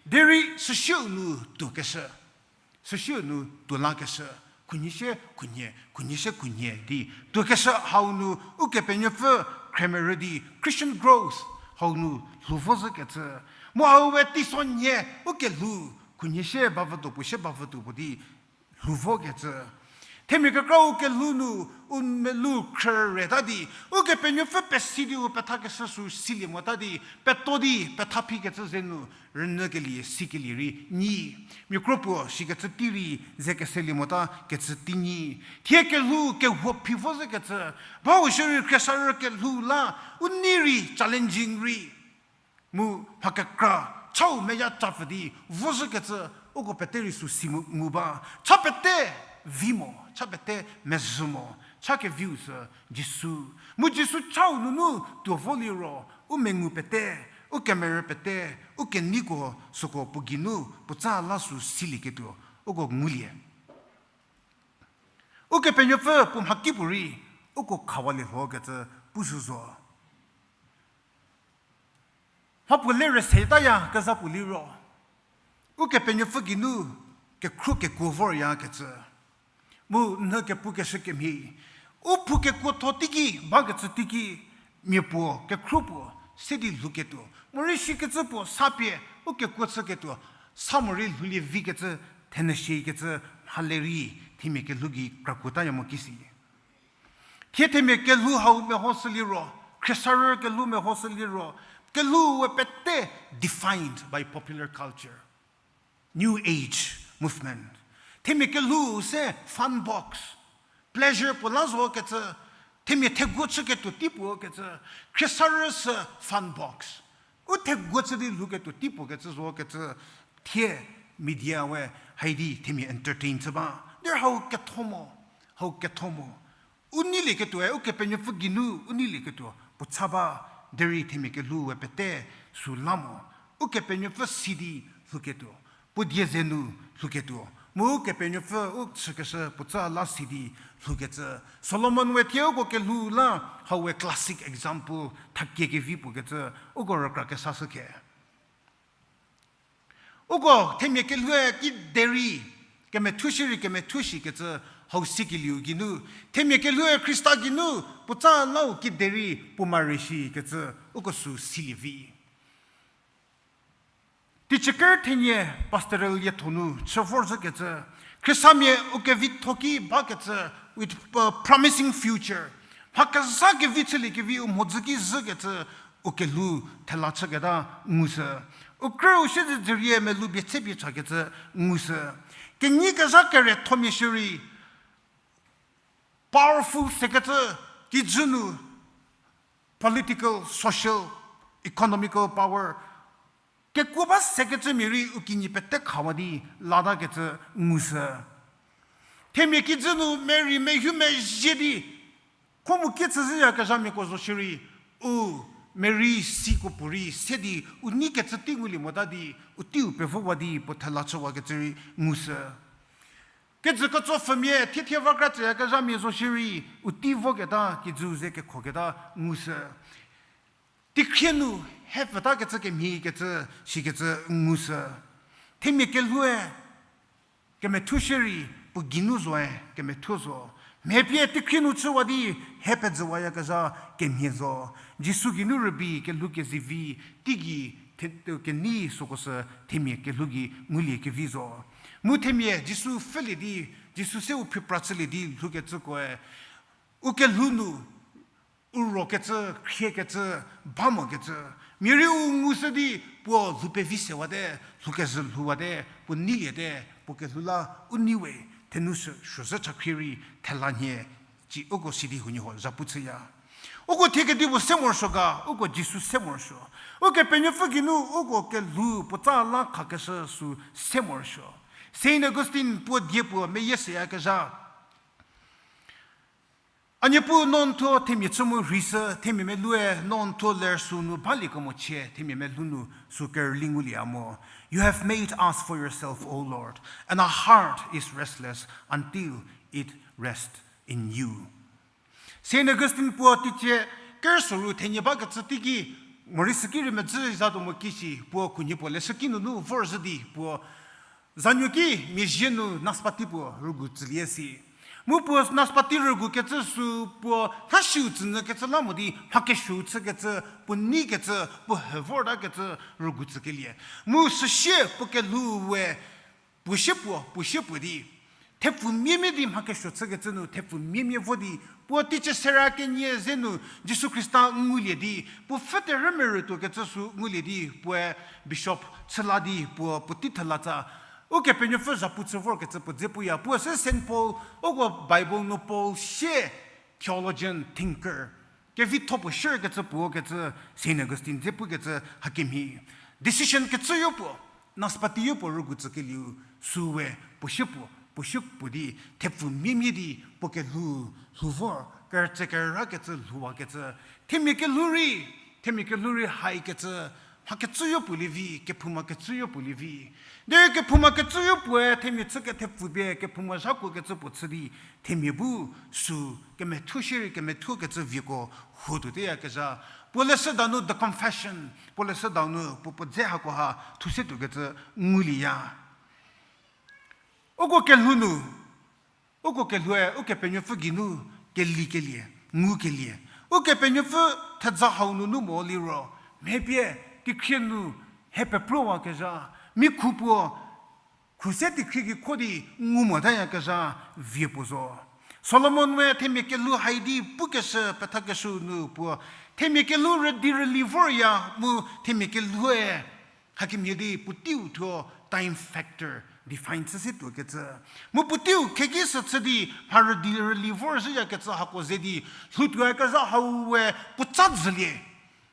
Derei süsieu nu tuokeshü. Süsieu nu tuo lakeshü. Khunhie sie khunhie, khunhie sie khunhie di tuokeshü hau nu Ukepenuopfü khremerü di Christian growth hau nu lhou vo zhükecü. Mu hau we teisonhie u kelhou khunhie sie bavütuo puo sie bavütuo puo di lhou vokecü. Themia kekra u kelhou nu u melou khrü reta di, Ukepenuopfü pesi di u pethakeshü sü silie mota di, peto di petha phikecü ze nu rünyükelie sikelie rei nyi. Mia kro puo shikecü tei rei ze keselie mota kecü tei nyi. Thie kelhou kehuo phi vo zhükecü, bau shierei khriesarü kelhou la u nei rei challenging rei. Mu mha kekra chau meya chapfü di vo zhükecü uko pete rei sü si mu, mu ba. Cha pete vi mo, cha pete mezhü mo, cha keviu sü Jisu. Mu Jisu chau nunu tuo vo liro, u mengu pete, u kemerü pete, u keneiko süko puo geinu puotsa la sü silieketuo uko ngulie. Ukepenuopfü puo mhakipuorei uko khawalie lhokecü pushü zo. Mhapuo le rüse taya kezha puo liro, Ukepenuopfü geinu kekhruo kekuo voryakecü. Mu nhü kepukeshü kemhie, u phou kekuotho teiki bakecü teiki, mia puo kekhruo puo se di lhouketuo, morei shikecü puo sa pie u kekuo chüketuo, sa morei lhoulie vikecü, thenüshikecü, mhale rei themia kelhou gei krakuotaya mo kisi. Thie themia kelhou hau mehoshü liro, khriesarü kelhou mehoshü liro, Kelhou we pete defined by popular culture, New Age movement. Themia kelhou se fun box, pleasure puo la zo kecü, themia theguo chüketuo tei puo kecü, khriesarü sü fun box. U theguo chü di lhouketuo tei puo kecü zo kecü, thie media we haidi themia entertain chü ba. Derei hau ketho mo, hau ketho mo. U neilieketuoe, Ukepenuopfü geinu u neilieketuo puo cha ba, derei themia kelhou we pete sü la mo. Ukepenuopfü si di lhouketuo, puo die ze nu lhouketuo, mu Ukepenuopfü u chükeshü puo cha la si di lhoukecü. Solomon we thie uko kelhou la hau we classic example thakie kevi puo kecü, uko rükra kesashü khe. Uko themia kelhoue kiderei kemethuo shierei kemethuo shikecü hau sikelieu geinu, themia kelhoue Khrista geinu puo cha lau kiderei puo mare shikecü uko sü silie vi. Teiciker thenie pastoral lietho nu chü vorzhükecü, Khristamia u kevitho ki bakecü with, uh, promising future. Mha kezha kevi chüliekevi u mhodzü ki zhükecü u kelhou thela chüketa ngushü. U krüu siezedzürie melou bie tse bie chakecü ngushü. Kenyi kezha kerethomia shierei powerful sekecü kijü nu political, social, economical power kekuo ba sekecü mia rei u kinyi pete khawa di latakecü ngushü. Themia kijü nu merei mehu mezhie di khomu ki chüzhüyakezhamiako zo shierei, u merei siko puorei se di u neikecü tei ngulie mota di u teiu pevowa di puo thela chüwakecü rei ngushü. Kejü ketso pfhümia thiethie va kra tsüyakezhamia zo shierei u tei voketa kijüu ze kekhoketa ngushü. Teikhrie nu hepfütakecü kemhiekecü shikecü ngushü. Themia kelhoue kemethuo shierei puo geinu zoe kemethuo zo. Mhie pie teikhrie nu chüwa di hepedzüwayakezha kemhie zo. Jisu geinu rübei kelhou kezivi teigei the-, kenei süko sü themia kelhou gei ngulie kevi zo. Mu themia Jisu pfhülie di, Jisu se u phipra chülie di lhoukecükoe u kelhou nu u rokecü, khriekecü, ba mokecü mia rei u ngushü di puo lhou pevi sewate, lhou kezhü lhouwate, puo neiliete, puo kelhou la u nei we, thenu sü suozhü chakhrie rei thela nhie, ci uko sidi huoniehuo zhapu chüya. Uko thie kedipuo se morosuo ga, uko Jisu se morosuo. Ukepenuopfü geinu uko kelhou puo tsa la khakeshü sü se morosuo. Saint Augustine puo die puo meyie seyakezha, A Niepuu, no n thuo themia chü mu rheishü, themia meloue no n thuo ler sünu baliekemo chie, themia melou nu sü kerüli ngulieya mo. You have made us for yourself, O Lord, and our heart is restless until it rests in you. Saint Augustine puo teicie kerüsuo ru thenie bakecü teiki, morei süki rei medzü zatuo mo kishi, puo khunhie puo leshüki nunu vorzhü di puo zanuo ki mezhie nu naspati puo rügu tsülie si. Mu puo naspati rügukecü sü puo nhasiu tsünyükecü la mo di mha kesuou chükecü, puo neikecü, puo he vortakecü rügu tsükelie. Mu süsie puo kelhou we puo sie puo, puo sie puo di thepfu miemie di mha kesuo chükecü nu thepfu miemie vo di, puo teicie sera kenie ze nu Jisu Khrista ngulie di, puo pfhü terhü merütuokecü sü ngulie di, puoe bishop chü la di puo puotei thela tsa. Ukepenuopfü zhapu chü vorkecü puo dze puya, puo sü Saint Paul, uko Bible nu Paul sie theologian, thinker, kevitho puo shierkecü puo kecü Saint Augustine dze pukecü hakemhie. Decision kecüyo puo, naspatiyo puo rügu tsükelieu, süwe puo sie puo, puo sie puo di thepfu miemie di puo kelhou lhou vor, kerütse kerürakecü lhouwakecü. Themia kelhou rei, themia kelhou rei haikecü, mha kecüyo puo lievi, kephouma kecüyo puo lievi. Derei kephouma kecüyo puoe themia chü kethepfu pie kephouma zhakuokecü puo chü di, themia bu sü kemethuo shierei kemethuokecü vieko huo tuoteyakezha. Puo leshüda nu The Confession, puo leshüda nu puo puo dze hakoha thu se tuokecü ngulieya. Uko kelhou nu, uko kelhoue Ukepenuopfü geinu kelikelie, ngukelie. Ukepenuopfü thedza hau nunu mo liro, mhie pie teikhrie nu he pepruowakezha, mikhu puo khuse teikhrie gei kho di ngu motayakezha vie puo zo. Solomon we themia kelhou hai di pukeshü pethakeshüu nu puo, themia kelhou rüdi rüli vorya mu themia kelhoue hakemhie di puoteiu thuo time factor define chü se tuokecü. Mu puoteiu kheki sü chü di mha rüdi rüli vor zhüyakecü hako ze di lhoutuoyakezha hau we puotsa dzülie.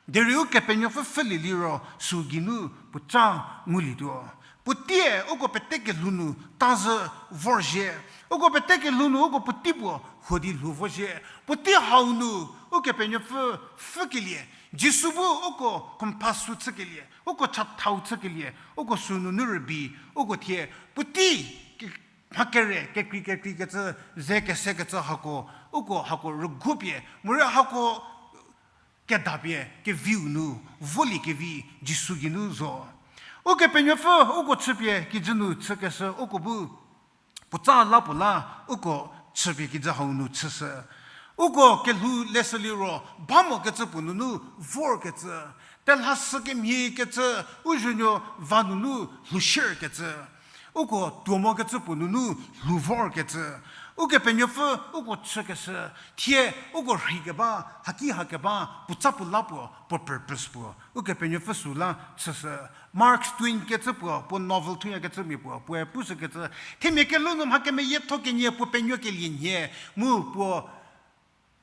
Derei Ukepenuopfü pfhülie liro sü geinu puotsa ngulietuo. Puotei uko pete kelhou nu ta zhü vorzhie. Uko pete kelhou nu uko puotei puo huo di lhou vozhie. Puotei hau nu Ukepenuopfü pfhükelie, Jisu bu uko compass sü chükelie, uko chathau chükelie, uko sü nunu rübei, uko thie puotei mha kere kekrei kekreikecü, ze kesekecü hako, uko hako rüguopie morei hako kedapie keviu nu volie kevi Jisu geinu zo. Ukepenuopfü uko chüpie kijü nu chükeshü uko bu puotsa la puo la uko chüpie kijü hau nu chüshü. Uko kelhou leshü liro ba mokecü puo nunu vorkecü, telhashü kemhiekecü u zuonuo va nunu lhoushierkecü, uko tuo mokecü puo nunu lhou vorkecü, Ukepenuopfü uko chükeshü, thie uko rheikeba, haki hakeba puotsa puo la puo, puo purpose puo Ukepenuopfü süla chüshü. Mark Twain kecü puo, puo novel thuyakecü mia puo, puoe pushükecü, themia kelhou nu mha kemeyietho kenie puo penuokelie nhie, mu puo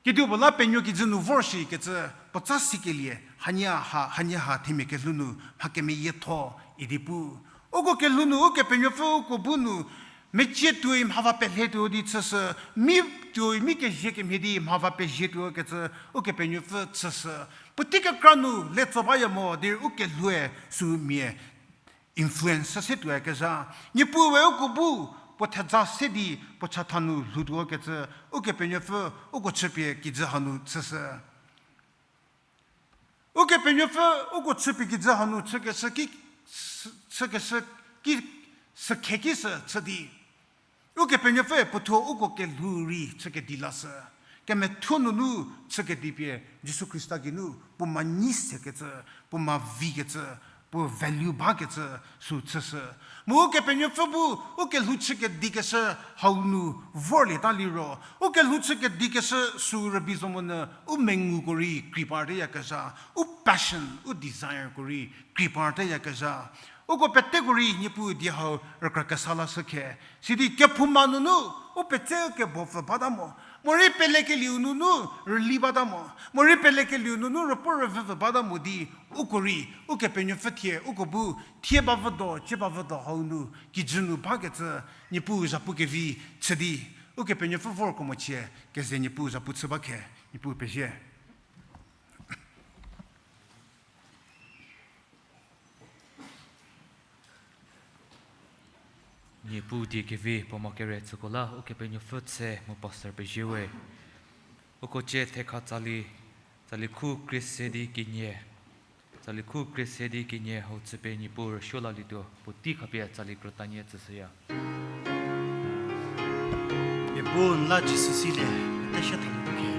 kedipuo la penuo kijü nu vor shikecü puotsa sikelie, hanie ha, hanie ha themia kelhou nu mha kemeyietho idi pu. Uko kelhou nu Ukepenuopfü uko bu nu mecie tuoi mha va pelhe tuo di chüshü, mi tuoi mi kezie kemhie di mha va pezie tuokecü Ukepenuopfü chüshü. Puotei kekra nu le tso baya mo derei ukelhoue sü mia influence se tuoyakezha. Niepuue uko bu puo theja se di puo chatha nu lhoutuokecü, Ukepenuopfü uko chüpie kijü hanu chüshü. Ukepenuopfü uko chüpie kijü hanu chükeshü ki, chükeshü ki, sükhe ki sü chü di Ukepenuopfüe puothuo uko kelhou rei chükedi lashü. Kemethuo nunu chükedipie Jisu Khrista geinu puo ma nyi sekecü, puo ma vikecü, puo value bakecü sü chüshü. Mu Ukepenuopfü bu ukelhou chükedikeshü hau nu vorlieta liro, ukelhou chükedikeshü sü rübei zo monyü u menguko rei kri parteyakezha, u passion, u desireko rei kri parteyakezha. Uko peteko rei Niepuu die hau rükra kesa lashü khe. Sidi kephouma nunu u petse kebopfü bata mo, morei pelekelieu nunu rüli bata mo, morei pelekelieu nunu rüpuo rüvüvü bata mo di, uko rei Ukepenuopfü thie uko bu thie bavüdo, cie bavüdo hau nu kijü nu bakecü Niepuu zhapu kevi chü di, Ukepenuopfü vorko mochie keze Niepuu zhapu chü ba khe. Niepuu pezie. Niepuu die kevi puo mo kere chüko la Ukepenuopfü tse mu pastor pezie we. Uko cie thekha tsali, tsali khu krie se di kenie, tsali khu krie se di kenie hau chüpie Niepuu rüsuo lalietuo puotei khapie tsali krütanie tsüshüya. Mia puo n la Jisu silie, pete sie thalietuo khe.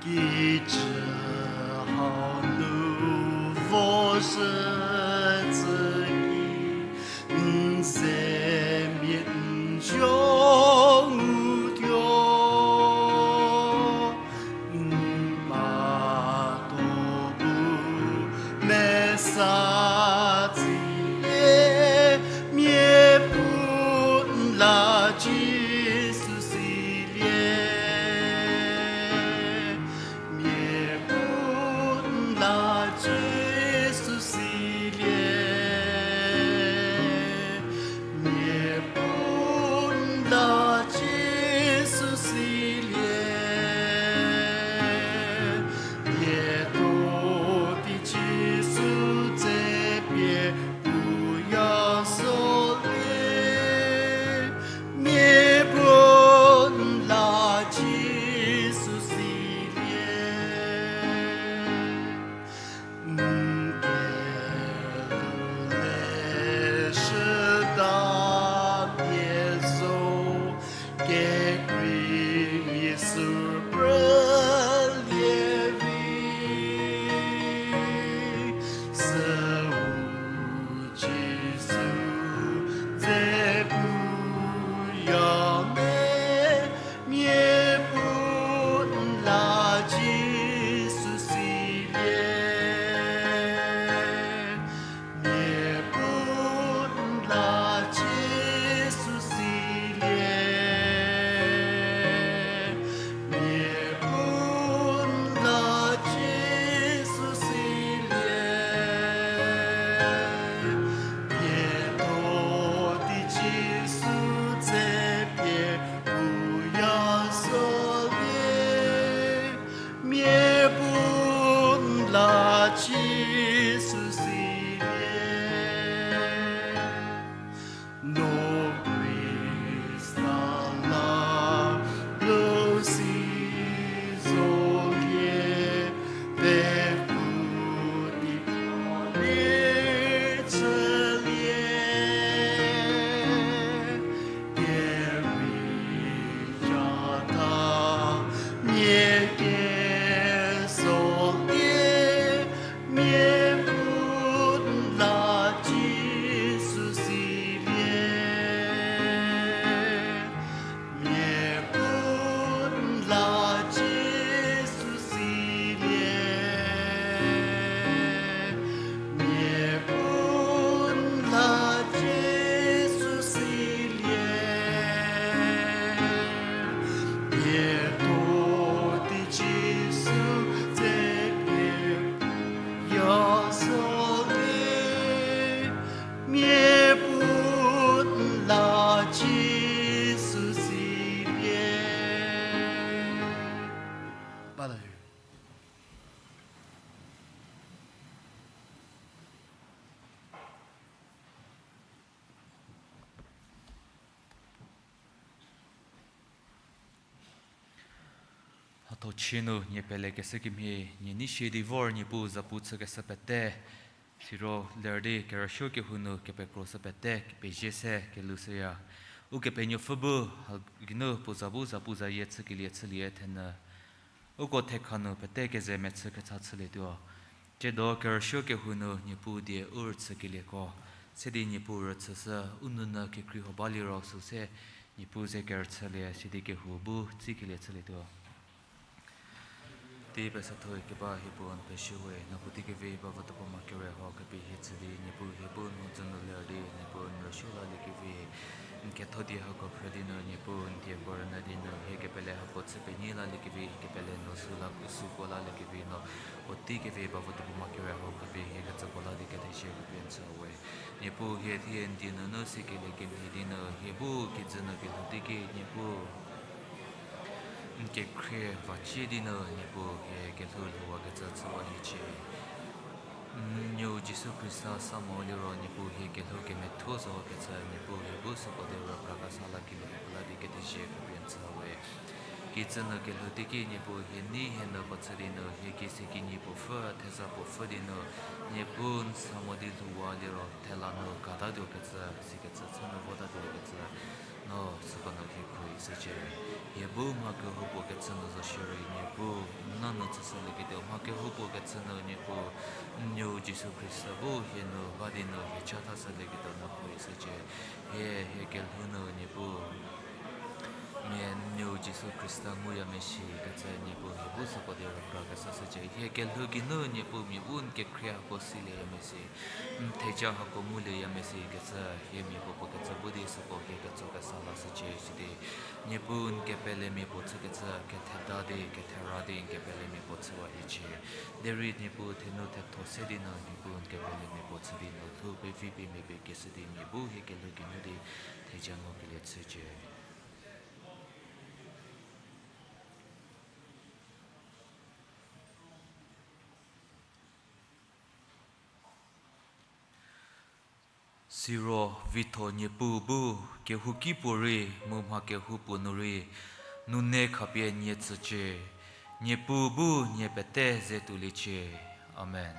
Kijü hau nu vo shü tsü ki, n ze mia n zuo ngutuo, n pa to bu mesa tsie, mia puo n la Jisu silie. Mia puo n la Jisu silie. Mia puo n la Jisu silie. Lietuo di Jisu tse pie puya solie. Mia puo n la Jisu silie. N ke la Jisu silie. No Khrista la lu si zolie, pekudi kale chülie. Keri jata nie kesolie, miapuo la Jisu silie. Miapuo la Jisu silie. Miapuo la Jisu silie. Miapuo di Jisu tsepe ya zolie. Miapuo la Jisu silie. Ba la. Mhatho chie nu nie pelekeshü kemhie, nie nei shie di vor Niepuu zapu chükeshü pete, siro ler di kerüsuo kehou nu kepekroshü pete, kepezie se kelushüya. Ukepenuopfü bu, ha geinu puo za bu zapuzayie chükelie chülie thenyü. Uko thekha nu pete keze mechü kecha chülietuo. Tsiedo kerüsuo kehou nu Niepuu die u rüchükelieko. Sidi Niepuu rüchüshü u nounyü kekrei huo baliro süse Niepuu ze kerüchülie sidi kehou bu tsikelie chülietuo. Tei pesathoe keba hie puo n pezie we, no puotei kevi ba votuo puo ma kere hau kevi hie chü di, Niepuu hie bu n mhodzü nu ler di, Niepuu n rüsuo laliekevi, n ketho di hako phrü di nu, Niepuu n dieko rünyü di nu, hie kepele hako chü penyi laliekevi, hie kepele nu süla kusuko laliekevi no, puotei kevi ba votuo puo ma kere hau kevi hie ketsüko la di kethezie kevi n chü we. Niepuu hie thie n die nunu sikelie kemhie di nu, hie bu kijü nu kelhou teiki, Niepuu n kekhrie vacie di nu, Niepuu hie kelhou lhouwakecü chüwa hiecie. N nuou Jisu Khrista sa mo liro, Niepuu hie kelhou kemethuo zokecü, Niepuu hie bu süko di rükra kesa lakelie hako la di kethezie kevi n chü we. Kijü nu kelhou teiki, Niepuu hie nei hie nuko chü di nu, hie kise kinyi puo pfhü, theza puo pfhü di nu, Niepuu n sa mo di lhouwa liro, thela nu katatuokecü, sikecü chü nu votatuokecü, no süko nu hie khruohishücie. Hie bu mha kehoupuo kechü nu zo shierei, Niepuu n la nu chüshülieketuo mha kehoupuo kechü nu, Niepuu n nuou Jisu Khrista bu hie nu ba di nu hie cha thashülieketuo no khruohishücie. Hie, hie kelhou nu, Niepuu mia n nuou Jisu Khrista nguya mesi kecü, Niepuu hie bu süko di rükra kesa shücie. Hie kelhou geinu, Niepuu mia bu n kekhrie hako silieya mesi, n theja hako ngulieya mesi kecü, hie mia puo puo kecü bu di süko hie ketso kesa lashücie sidi, Niepuu n kepelemia puo chükecü, ketheda di, kethera di n kepelemia puo chüwa hiecie. Derei Niepuu thenu thetho se di nu, Niepuu n kepelemia puo chü di nu, lhou pevi pemia pie keshü di, mia bu hie kelhou geinu di theja ngukelie chücie. Siro vitho Niepuu bu, kehouki puorei mu mha kehoupuo nu rei, nune khapie nie tsücie, Niepuu bu nie pete ze tuoliecie. Amen.